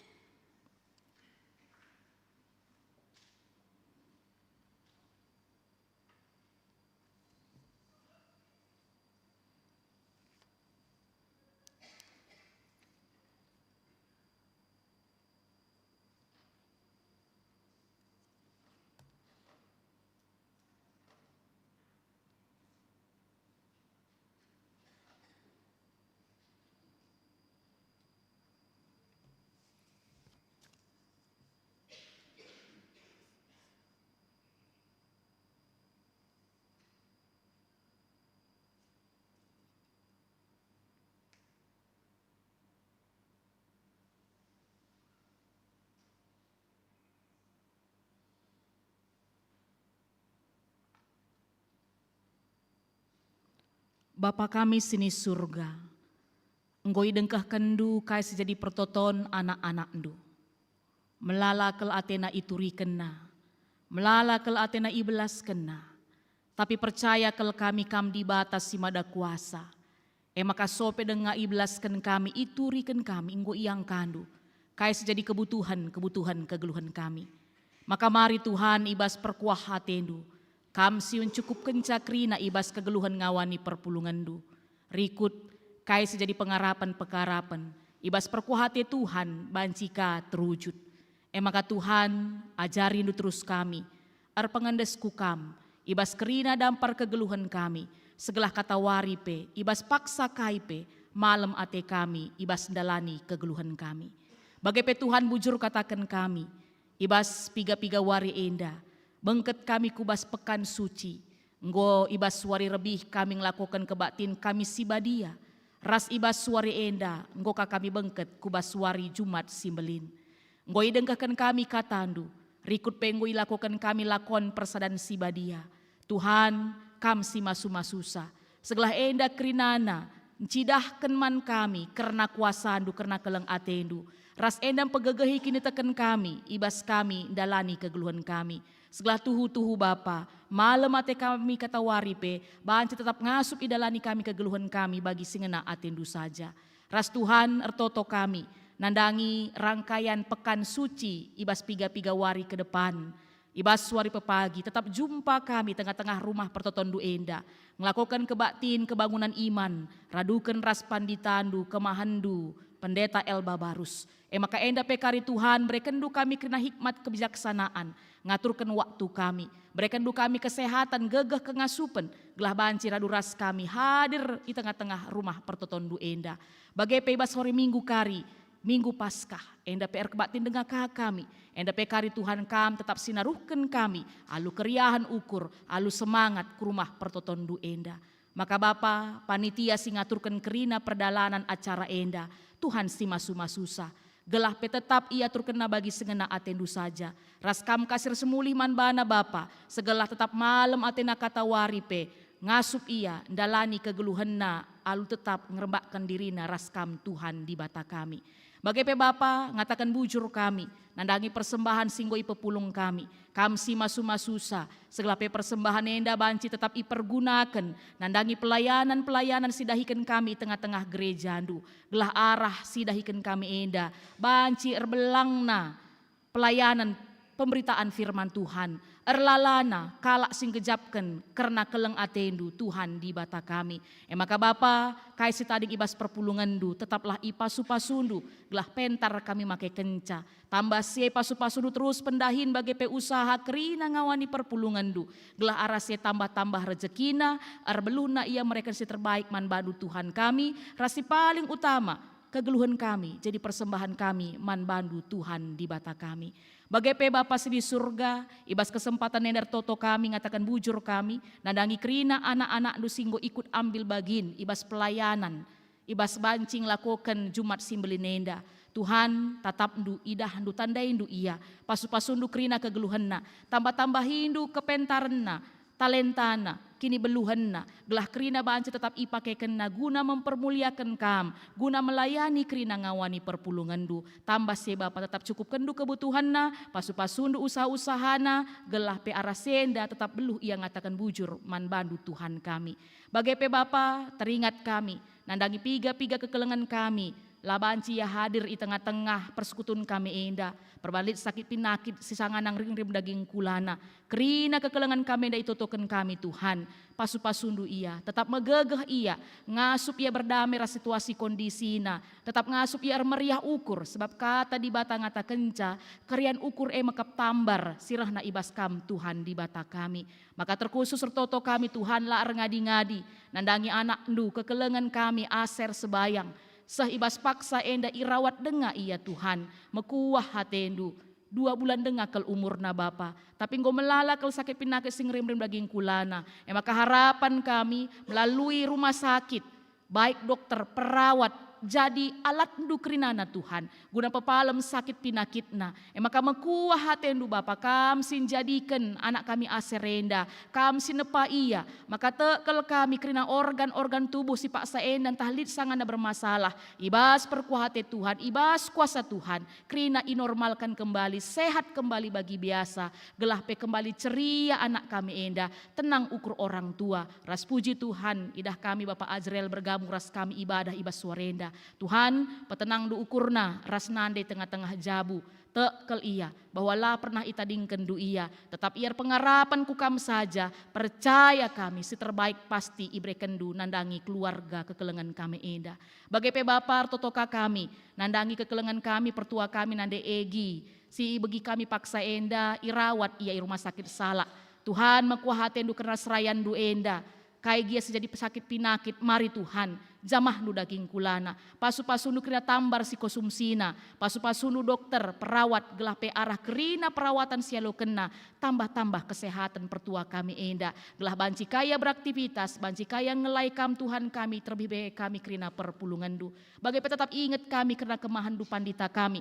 Bapa kami si ni Surga, enggo idengkehkenNdu kai si jadi pertoton anak-anakNdu. Melala kal atena iturikenna, melala kal atena ibelaskenna, tapi percaya kal kami Kam Dibata si Mada Kuasa. E maka sope denga ibelasken kami, ituriken kami, enggo iangkaNdu kai si jadi kebutuhen-kebutuhen kegeluhen kami. Maka mari Tuhan, i bas perkuah ateNdu, Kam si encukupkenca kerina i bas kegeluhen ngawani perpulungenNdu. Rikut kai si jadi pengarapen-pengarapen i bas perkuah ate Tuhan banci ka terujut. E maka Tuhan, ajarindu terus kami, erpengendes ku Kam, i bas kerina dampar kegeluhen kami, segelah katawari pe, i bas paksa kai pe, malem ate kami, i bas ndalani kegeluhen kami. Bage pe Tuhan, bujur kataken kami, i bas piga-piga wari enda, bengket kami ku bas Pekan Suci, enggo i bas wari rebih kami ngelakoken kebaktin kami si badia, ras i bas wari enda enggo ka kami bengket ku bas wari Jumat si mbelin. Enggo idengkehken kami kataNdu, rikut pe enggo ilakoken kami lakon persadan si badia. Tuhan, Kam si masu-masusa, segelah enda kerinana ncidahken man kami kerna kuasaNdu, kerna keleng ateNdu, ras enda mpegegehi kiniteken kami i bas kami ndalani kegeluhen kami. Segelah tuhu-tuhu Bapa, malem ate kami katawari pe banci tetap ngasup idalani kami kegeluhen kami bagi si ngena ateNdu saja. Ras Tuhan, ertoto kami nandangi rangkaian Pekan Suci i bas piga-piga wari ke depan. I bas wari pepagi tetap jumpa kami tengah-tengah rumah pertotonNdu enda, ngelakoken kebaktin kebangunan iman, raduken ras panditandu, kemahendu, Pendeta Elba Barus. E maka enda pe kari Tuhan, berekenNdu kami kerina hikmat kebijaksanaan, ngaturken waktu kami. BerekenNdu kami kesehatan, gegeh, kengasupen, gelah banci radu ras kami hadir i tengah-tengah rumah pertotonNdu enda. Bage pe i bas wari Minggu kari, Minggu Paskah, enda pe erkebaktin denga ka kami. Enda pe kari Tuhan, Kam tetap si naruhken kami, alu keriahen ukur, alu semangat ku rumah pertotonNdu enda. Maka Bapa, panitia si ngaturken kerina perdalanen acara enda, Tuhan si masu-masusa, gelah pe tetap iaturkenna bagi si ngena ateNdu saja. Ras Kam kasih ersemulih man bana Bapa, segelah tetap malem atena katawari pe, ngasup ia ndalani kegeluhenna alu tetap ngerembakken dirina ras Kam, Tuhan Dibata kami. Bage pe Bapa, ngataken bujur kami, nandangi persembahan si enggo ipepulung kami. Kam si masu-masusa, segelah pe persembahan enda banci tetap ipergunaken nandangi pelayanan-pelayanan si dahiken kami i tengah-tengah gerejaNdu, gelah arah si dahiken kami enda banci erbelangna pelayanan pemberitaan firman Tuhan, erlalana kalak si nggejapken kerna keleng ateNdu, Tuhan Dibata kami. E maka Bapa, kai si tading i bas perpulungenNdu, tetaplah ipasu-pasuNdu, gelah pentar kami makekenca. Tambah si e pasu-pasuNdu terus pendahin bage pe usaha kerina ngawani perpulungenNdu, gelah arah si e tambah-tambah rejekina, erbeluhna ia mereken si terbaik man baNdu Tuhan kami, ras si paling utama, kegeluhen kami jadi persembahan kami man baNdu Tuhan Dibata kami. Bage pe Bapa si di Surga, i bas kesempatan enda ertoto kami ngataken bujur kami, nandangi kerina anak-anakNdu si enggo ikut ambil bagin i bas pelayanan, i bas banci ngelakoken Jumat si mbelin enda. Tuhan, tatapNdu, idahNdu, tandaindu ia, pasu-pasuNdu kerina kegeluhenna, tambah-tambahindu kepentarenna, talentana, kinibeluhenna, gelah kerina banci tetap ipakekenna guna mempermuliaken Kam, guna melayani kerina ngawani perpulungenndu. Tambah si e Bapa, tetap cukupkenndu kebutuhanna, pasu-pasundu usaha-usahana, gelah pe arah si enda tetap beluh ia ngataken bujur man bandu Tuhan kami. Bage pe Bapa, teringat kami, nandangi piga-piga kekelengen kami, la banci ia hadir i tengah-tengah persekutuhen kami enda, perbahan lit sakit pinakit si sangana ngerim-ngerim daging kulana. Kerina kekelengen kami enda itotoken kami, Tuhan. Pasu-pasundu ia, tetap megegeh ia, ngasup ia berdame ras situasi kondisina, tetap ngasup ia ermeriah ukur, sebab kata Dibata ngatakenca, keriahen ukur e mekap tambar si rehna i bas Kam, Tuhan Dibata kami. Maka terkhusus ertoto kami, Tuhan, la erngadi-ngadi, nandangi anakndu, kekelengen kami, Aser Sebayang. Seh i bas paksa enda irawat denga ia, Tuhan. Mekuah atendu. Dua bulan denga kal umurna, Bapa. Tapi enggo melala kal sakit pinakit si ngerim-ngerim daging kulana. E maka harapan kami melalui rumah sakit, baik dokter, perawat, jadi alatndu kerinana, Tuhan, guna pepalem sakit pinakitna. E maka mekuah atendu, Bapa, Kam si njadiken anak kami Aser enda, Kam si nepa ia, maka tek kal kami kerina organ-organ tubuh si paksa enda ntah lit sangana bermasalah. I bas perkuah ate Tuhan, i bas kuasa Tuhan, kerina inormalken kembali, sehat kembali bagi biasa, gelah pe kembali ceria anak kami enda, tenang ukur orang tua. Ras puji Tuhan, idah kami Bapa Ajrel bergabung ras kami ibadah i bas suara enda. Tuhan, petenangndu ukurna ras nande tengah-tengah jabu. Tek kal ia, bahwa la pernah itadingkenndu ia, tetap ia erpengarapen ku Kam saja. Percaya kami, si terbaik pasti iberekenndu nandangi keluarga kekelengen kami enda. Bage pe Bapa, ertoto ka kami, nandangi kekelengen kami, pertua kami nande Egi, si ibegi kami paksa enda, irawat ia i rumah sakit Salak. Tuhan, mekuah atendu kerna serayandu enda. Kai gia si jadi pesakit pinakit, mari Tuhan, jamahndu daging kulana. Pasu-pasundu kerina tambar si konsumsina, pasu-pasundu dokter, perawat, gelah pe arah kerina perawatan si ialokenna, tambah-tambah kesehaten pertua kami enda. Gelah banci ka ia beraktivitas, banci ka ia ngelai Kam Tuhan kami, terlebih bage kami kerina perpulungenndu. Bage pe tetap inget kami kerna kemahenndu pandita kami,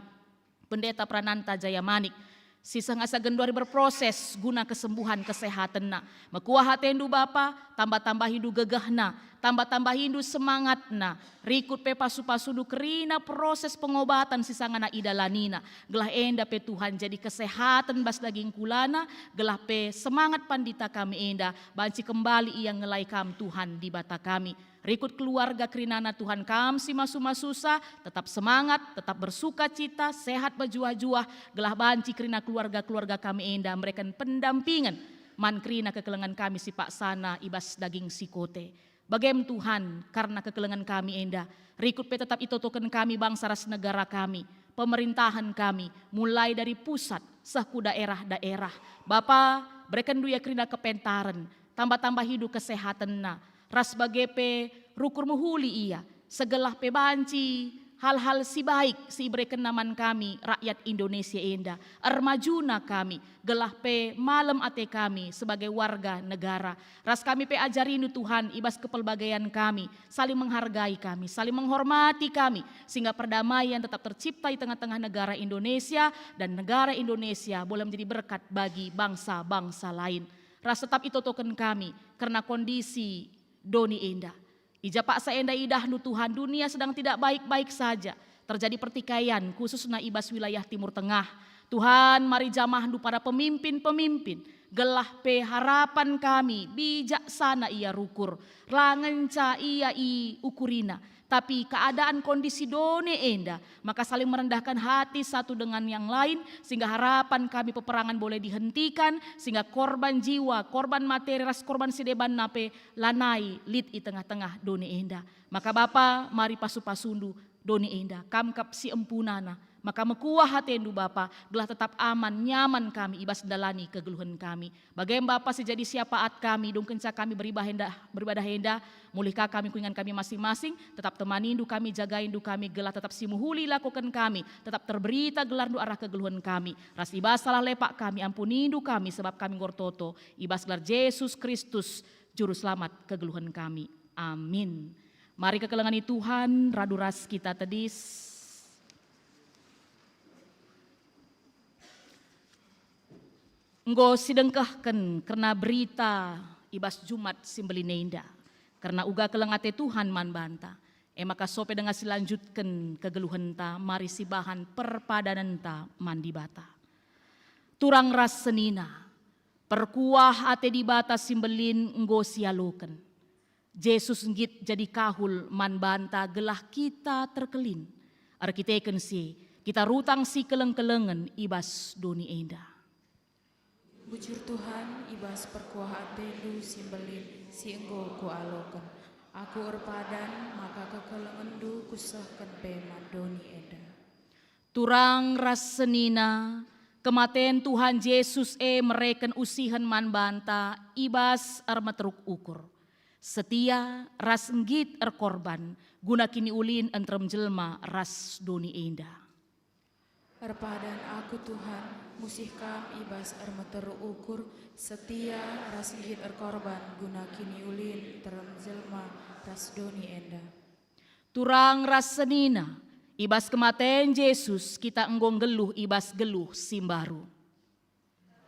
Pendeta Prananta Jaya Manik, si seh asa genduari berproses guna kesembuhan kesehatenna. Mekuah atendu Bapa, tambah-tambahindu gegehna, tambah-tambahindu semangatna, rikut pe pasu-pasundu kerina proses pengobatan si sangana idalanina. Gelah enda pe Tuhan jadi kesehaten bas daging kulana, gelah pe semangat pandita kami enda banci kembali ia ngelai Kam Tuhan Dibata kami. Rikut keluarga kerinana Tuhan Kam si masu-masusa, tetap semangat, tetap bersuka cita, sehat mejuah-juah, gelah banci kerina keluarga-keluarga kami enda mereken pendampingen man kerina kekelengen kami si paksana i bas daging si kote. Bagem Tuhan, kerna kekelengen kami enda, rikut pe tetap itotoken kami bangsa ras negara kami, pemerintahen kami, mulai dari pusat seh ku daerah-daerah. Bapa, berekenndu ia kerina kepentaren, tambah-tambahindu kesehatenna, ras bage pe rukur mehuli ia, segelah pe banci hal-hal si baik si iberekenna man kami rakyat Indonesia enda. Ermajuna kami, gelah pe malem ate kami sebagai warga negara. Ras kami pe ajarindu Tuhan i bas kepelbagaian kami, saling menghargai kami, saling menghormati kami, sehingga perdamaian tetap tercipta i tengah-tengah negara Indonesia dan negara Indonesia boleh menjadi berkat bagi bangsa-bangsa lain. Ras tetap itotoken kami kerna kondisi doni enda. I ja paksa enda idahndu Tuhan, dunia sedang tidak baik-baik saja. Terjadi pertikaian, khususna i bas wilayah Timur Tengah. Tuhan, mari jamahndu para pemimpin-pemimpin, gelah pe harapan kami bijaksana ia rukur, la ngenca ia iukurina. Tapi keadaan kondisi doni enda, maka saling merendahkan hati satu dengan yang lain, sehingga harapan kami peperangan boleh dihentikan, sehingga korban jiwa, korban materi, ras korban si debanna pe lanai lit i tengah-tengah doni enda. Maka Bapa, mari pasu-pasundu doni enda, Kam kap si empunana. Maka mekuah atendu Bapa, gelah tetap aman, nyaman kami i bas ndalani kegeluhen kami. Bagem Bapa si jadi syapaat kami, dungkenca kami beribadah enda, beribadah enda, mulih ka kami ku ingan kami masing-masing, tetap temanindu kami, jagaindu kami, gelah tetap si mehuli lakoken kami, tetap terberita gelarndu arah kegeluhen kami, ras i bas salah lepak kami, ampunindu kami, sebab kami enggo ertoto, i bas gelar Jesus Kristus, Juru Selamat kegeluhen kami. Amin. Mari kekelengen Tuhan, radu ras kita tedis. Enggo sidengkehken kerna berita i bas Jumat si mbelin enda, kerna uga keleng ate Tuhan man banta, e maka sope denga silanjutken kegeluhenta mari sibahan perpadanenta man Dibata. Turang ras senina, perkuah ate Dibata si mbelin enggo sialoken. Jesus nggit jadi kahul man banta gelah kita terkelin. Erkiteken si, kita rutang si keleng-kelengen i bas doni enda. Bujur Tuhan, i bas perkuah atendu si mbelin si enggo kualoken, aku erpadan maka kekelengenNdu kusehken pe man doni enda. Turang ras senina, kematen Tuhan Jesus e mereken usihen man banta i bas ermeteruk ukur. Setia ras nggit erkorban guna kiniulin nterem jelma ras doni enda. Erpadan aku, Tuhan, ngusih Kam i bas ermeteruk ukur, setia ras nggit erkorban guna kiniulin nterem jelma ras doni enda. Turang ras senina, i bas kematen Jesus kita enggo nggeluh i bas geluh si mbaru.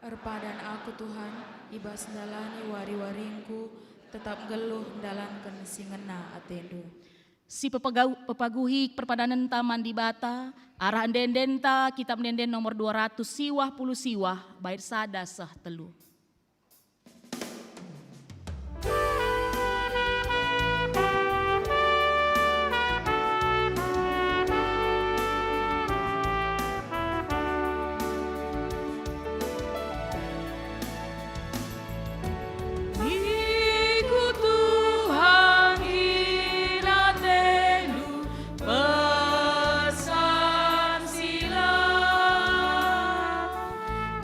Erpadan aku, Tuhan, i bas ndalani wari-waringku, tetap nggeluh ndalanken si ngena atendu. Si pepegau-, pepaguhi perpadanenta man Dibata, arah ende-endenta Kitab Ende-enden nomor dua ratus siwah puluh siwah, bait sada seh telu. Ikut Tuhan kin atendu, pesan silang.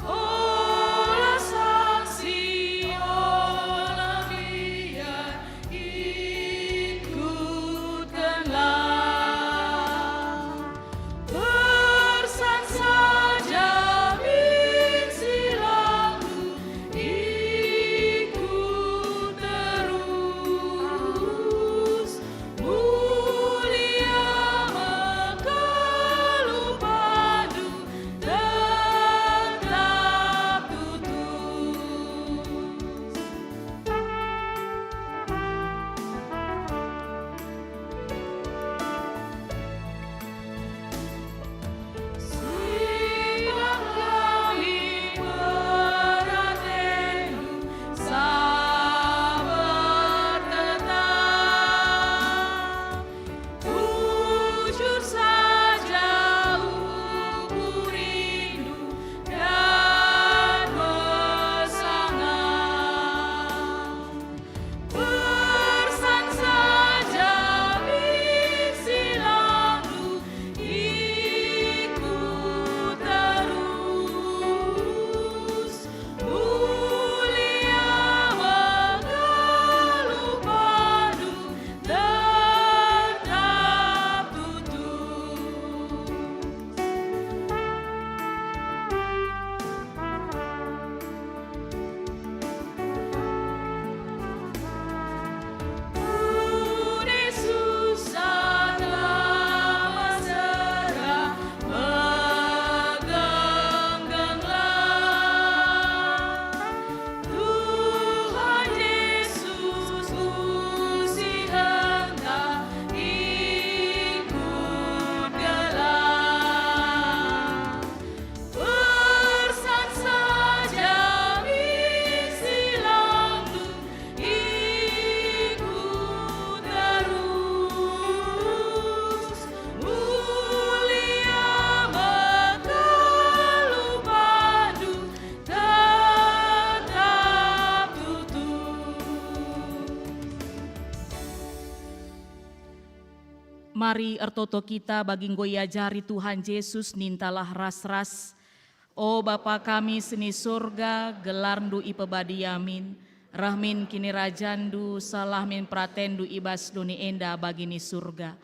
Ola saksi, ola biar, ikutkenlah. Bersan saja min silangndu, ikut terus. Mulia me keluhanndu, tetap tutus. Bersan saja min silangndu, ikut terus. Mulia me keluhanndu, tetap tutus. Tuhan Yesus, usihen ta ikut gelah. Bersan saja min silangndu, ikut terus. Mulia me keluhanndu, tetap tutus. Mari ertoto kita bagi enggo iajari Tuhan Jesus, nintalah ras-ras. O Bapa kami si ni Surga, gelarNdu ipebadia min, reh min kinirajanNdu, sehlah min peratenNdu i bas doni enda bagi ni Surga.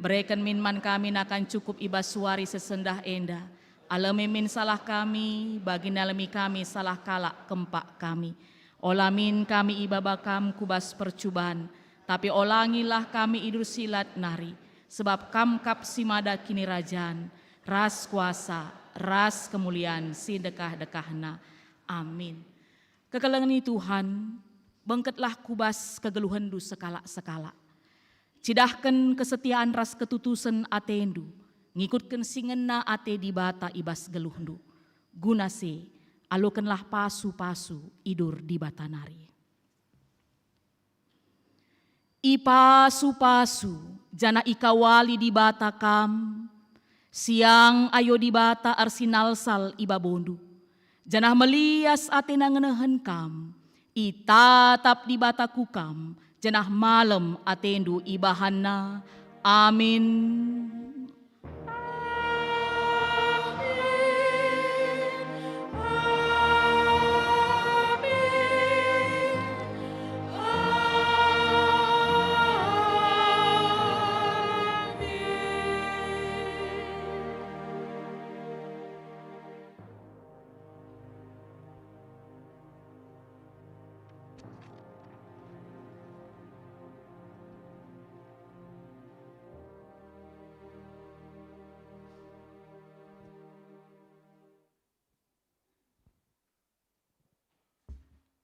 Bereken min man kami nakan cukup i bas wari si sendah enda. Alemi min salah kami, bagi nalemi kami salah kalak kempak kami. Ola min kami ibaba Kam ku bas percuban, tapi olangilah kami i bas si lat nari, sebab Kam kap si mada kinirajan, ras kuasa, ras kemulian si ndekah-ndekahna. Amin. Kekelengen Tuhan, bengketlah ku bas kegeluhenndu sekalak-sekalak. Cidahken kesetian ras ketutusen atendu, ngikutken si ngena ate Dibata i bas geluhndu. Guna si, alokenlah pasu-pasu idur Dibata nari. Ipasu-pasu janah ikawali Dibata kam, siang ayo Dibata ersinalsal i babondu, janah melias atena ngenehen kam, itatap Dibata ku kam, janah malem atendu ibahanNa. Amin.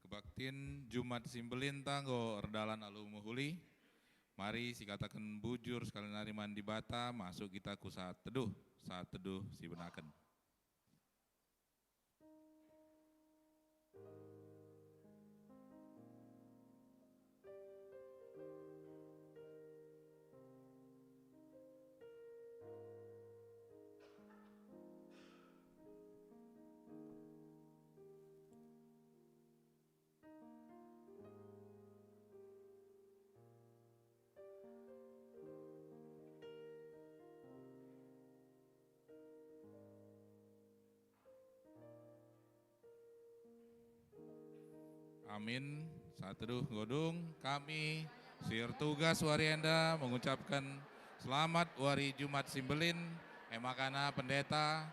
Kebaktin Jumat si Mbelin ta enggo erdalan alu mehuli. Mari sikataken bujur sekali nari man Dibata, masuk kita ku saat teduh, saat teduh si benaken. Amin. Saat teduh enggo dung, kami si ertugas wari enda mengucapken selamat wari Jumat si Mbelin, e makana pendeta,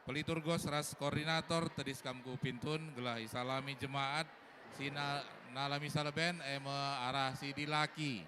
peliturgos ras koordinator tedis kam ku pintun gelah isalami jemaat si na-, nalami saleben, e me arah si dilaki.